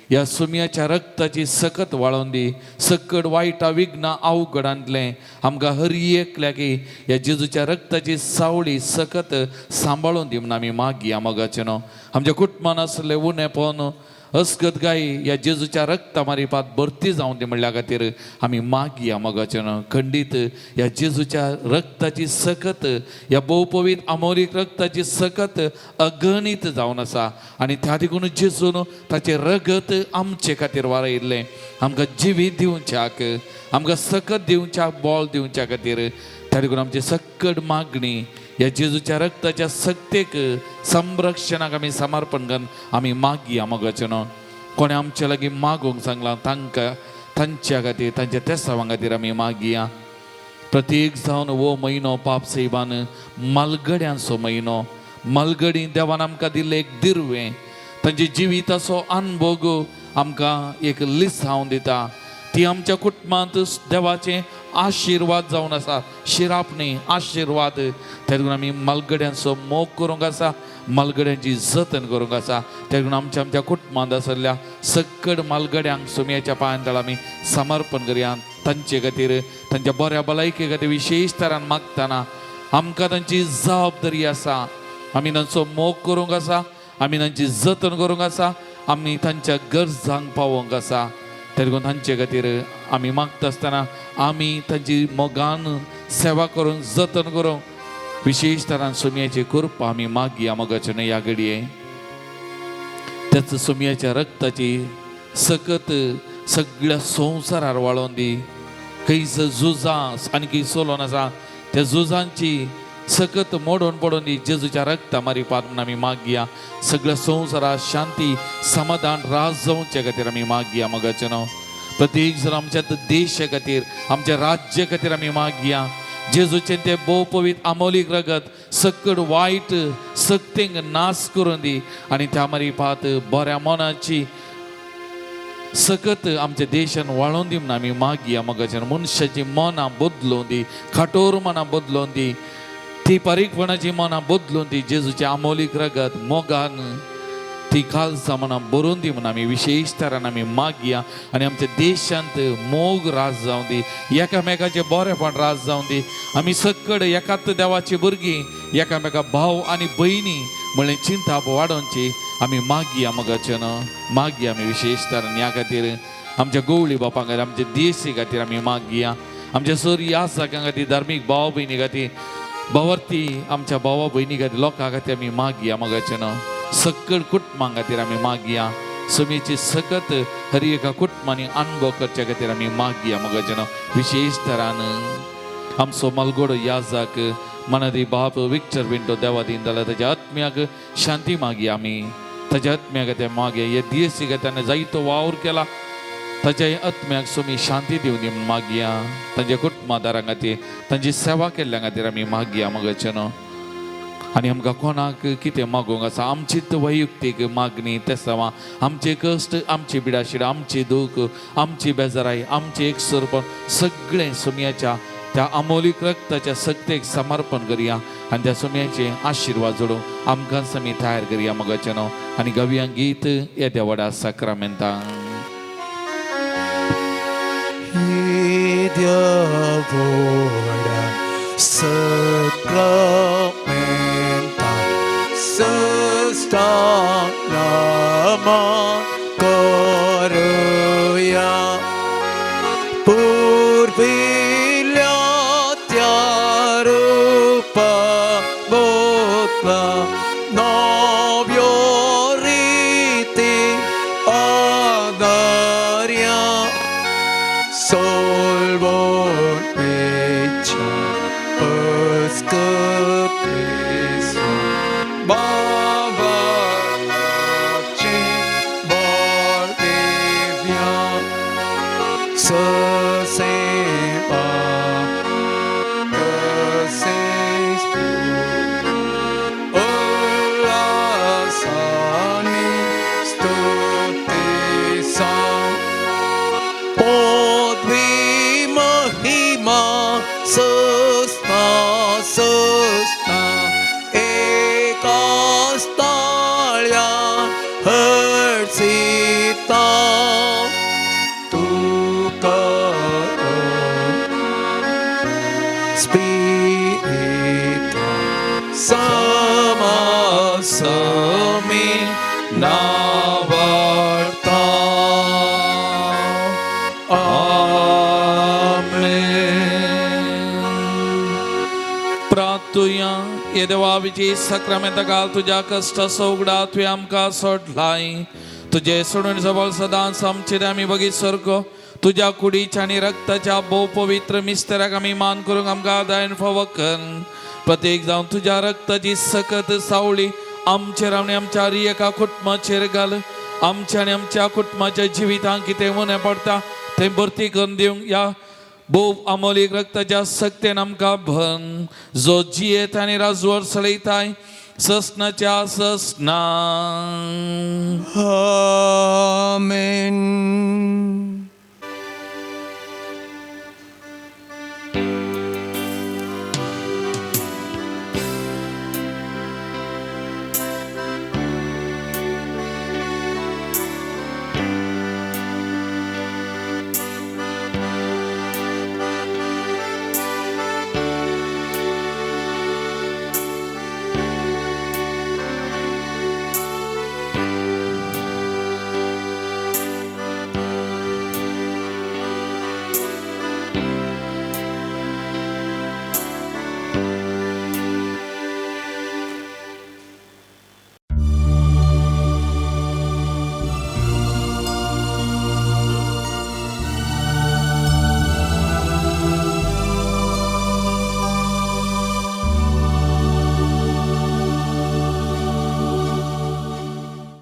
ह्या सुमयाच्या रक्ताची सकत वाळोवन दी. सकट वायटा विघ्नां अवघडांतलें आमकां हर एकल्याक ह्या जेजूच्या रक्ताची सावळी सकत सांबाळून दी म्हूण आमी मागया. मोगाचें न्हू, आमच्या कुटुंबान आसलें उणेपण, अस्कत गाय ह्या जेजूच्या रक्ता मारिपात भरती जावन दी म्हणल्या खातीर आमी मागया. मोगाचें न्हू, खंडीत ह्या जेजूच्या रक्ताची सकत, ह्या भोवपवीत अमोलीक रक्ताची सकत अगणीत जावन आसा, आनी त्या देखून जेजून ताचें रगत आमचे खातीर वारयल्लें, आमकां जिवीत दिवच्याक, आमकां सकत दिवच्याक, बळ दिवच्या खातीर. त्या देखून आमची सक्कड मागणी ह्या जेजूच्या रक्ताच्या सक्तेक संरक्षणाक आमी समर्पण करून आमी मागया. मोगाचें न्हू, कोणें आमचे लागीं मागूंक सांगलां तांकां, तांच्या खातीर, तांच्या तेसावां खातीर आमी मागया. प्रत्येक जावन हो म्हयनो पाप सैबान मालगड्यांचो म्हयनो, मालगडी देवान आमकां दिल्लें एक दिर्वें, तांच्या जिविताचो अनभोग आमकां एक लिसांव दिता. ती आमच्या कुटुंबांत देवाचे आशिर्वाद जावन आसा, शिराप न्ही, आशिर्वाद. त्या देखून आमी मालगड्यांचो मोग करूंक आसा, मालगड्यांची जतन करूंक आसा. त्या देखून आमच्या आमच्या कुटुंबांत आसलेल्या सक्कड मालगड्यांक सुमयाच्या पांयां तळा आमी समर्पण करया. तांचे खातीर, तांच्या बऱ्या भलायके खातीर विशेश तरान मागतना आमकां तांची जबाबदारी आसा. आमी तांचो मोग करूंक आसा, आमी तांची जतन करूंक आसा, आमी तांच्या गरजांक पावोवंक आसा. त्या देखून तांचे खातीर आमी मागता आसतना आमी तांची मोगान सेवा करूंक, जतन करूंक विशेश तरान सुमयाची कृपा आमी मागया. मोगाचें न्हू, ह्या घडये त्याच सुमयाच्या रक्ताची सकत सगळ्या संवसारार वाळोवन दी. खंयच झुजां आनी चलोवन आसा त्या झुजांची सकत मोडून पडून दी जेजूच्या रक्ता मारिपात म्हूण आमी मागया. सगळ्या संवसारात शांती समाधान राज जावचे खातीर आमी मागया. मोगाचें न्हू, प्रत्येक जण आमच्या देशा खातीर, आमच्या राज्य खातीर आमी मागया. जेजूचें तें भोव पवित्र आमोलीक रगत सकड वायट सक्तेंक नाश करून दी, आनी त्या मारिपात बऱ्या मनाची सकत आमच्या देशान वाळोवन दी म्हूण आमी मागया. मोगाचें न्हू, मनशाची मनां बदलून दी, खाटोर मनां बदलून दी, ती बारीकपणाची मनां बदलून दी. जेजूचें आमोलीक रगत मोगान ती कालचा मनां बरोवन दी म्हणून आमी विशेश तरान आमी मागया आनी आमच्या देशांत मोग राज जावं दी, एकामेकाचें बरेपण राज जावं दी. आमी सकड एकाच देवाची भुरगीं, एकामेका भाव आनी भयणी म्हणलें चिंताप वाडोवची आमी मागया मगाचें मागया आमी विशेश तरान. ह्या खातीर आमच्या गोवळी बापां खातीर, आमच्या देशी खातीर आमी मागया, आमच्या सर यासकां खातीर, धार्मीक भाव भयणी खातीर, भावार्थी आमच्या भावा भयणी खातीर, लोकां खातीर आमी मागया मगाचें न्हू. सकळ कुटुंबां खातीर आमी मागया, समेची सकत हर एका कुटुंबांनी अनुभव करच्या खातीर आमी मागया मगाचें न्हू. विशेश तरान आमचो मलगोडो याजाक मनादी बाप विक्टर विंटो देवा दीन जाल्यार ताच्या आत्म्याक शांती मागया आमी, ताच्या आत्म्याक ते मागया. हे देशी ताणें जायतो वावर केला, ताच्या आत्म्याक सुमी शांती दिवन दी म्हूण मागया. तांच्या कुटुंबादारां खातीर, तांची सेवा केल्ल्या खातीर आमी मागया मगाचें न्हू. आनी आमकां कोणाक कितें मागूंक आसा आमचीच वैयक्तीक मागणी तेसांवां, आमचे कश्ट, आमची बिडाशीड, आमची दूख, आमची बेजाराय, आमचें एकसुरपण सगळें सुमयाच्या त्या अमोलीक रक्ताच्या सक्तेक समर्पण करया आनी त्या सुमयाचे आशिर्वाद जोडून आमकां आमी तयार करया मगाचें न्हू. आनी गावया गीत येद्या व्हडा साक्रामेंतांक. येद्या साक्रामेंता सस्ता नमन करूया, पुर्विल्ल्या त्या रूपा बोतला नव्यो रिती आदार्या, सोलवणेच्या पस्कतेसो बाबाचे बळदेव्या, ससे बाप तसेच उल्हासाने स्तुतीसा, पदवी महिमा सस्ना सस्ना एकाच ताळ्यान हर्षिता, तुका स्पिरिता समासमी नावार्ता. आमेन. प्रार्थुया. हे देवा विजय साक्रामेंता घाल तुज्या कश्टाचो उगडा तुवें आमकां सोडलाय, तुजे सोडून सबळ सदांच आमचेर आमी बगीत सारको तुज्या कुडीच्या आनी रक्ताच्या भोव पवित्र मिस्तराक आमी मान करूंक आमकां दायन फावो कर. प्रत्येक जावन तुज्या रक्ताची सकत सावळी आमचेर आनी आमच्या हर एका कुटुंबाचेर घाल. आमच्या आनी आमच्या कुटुंबाच्या जिवितांत कितें उणें पडटा तें भरती करून दिवंक ह्या भोव अमोलीक रक्ताच्या सक्तेन आमकां भंग, जो जियेत आनी राजवट चलयताय ससनाच्या ससना. आमेन.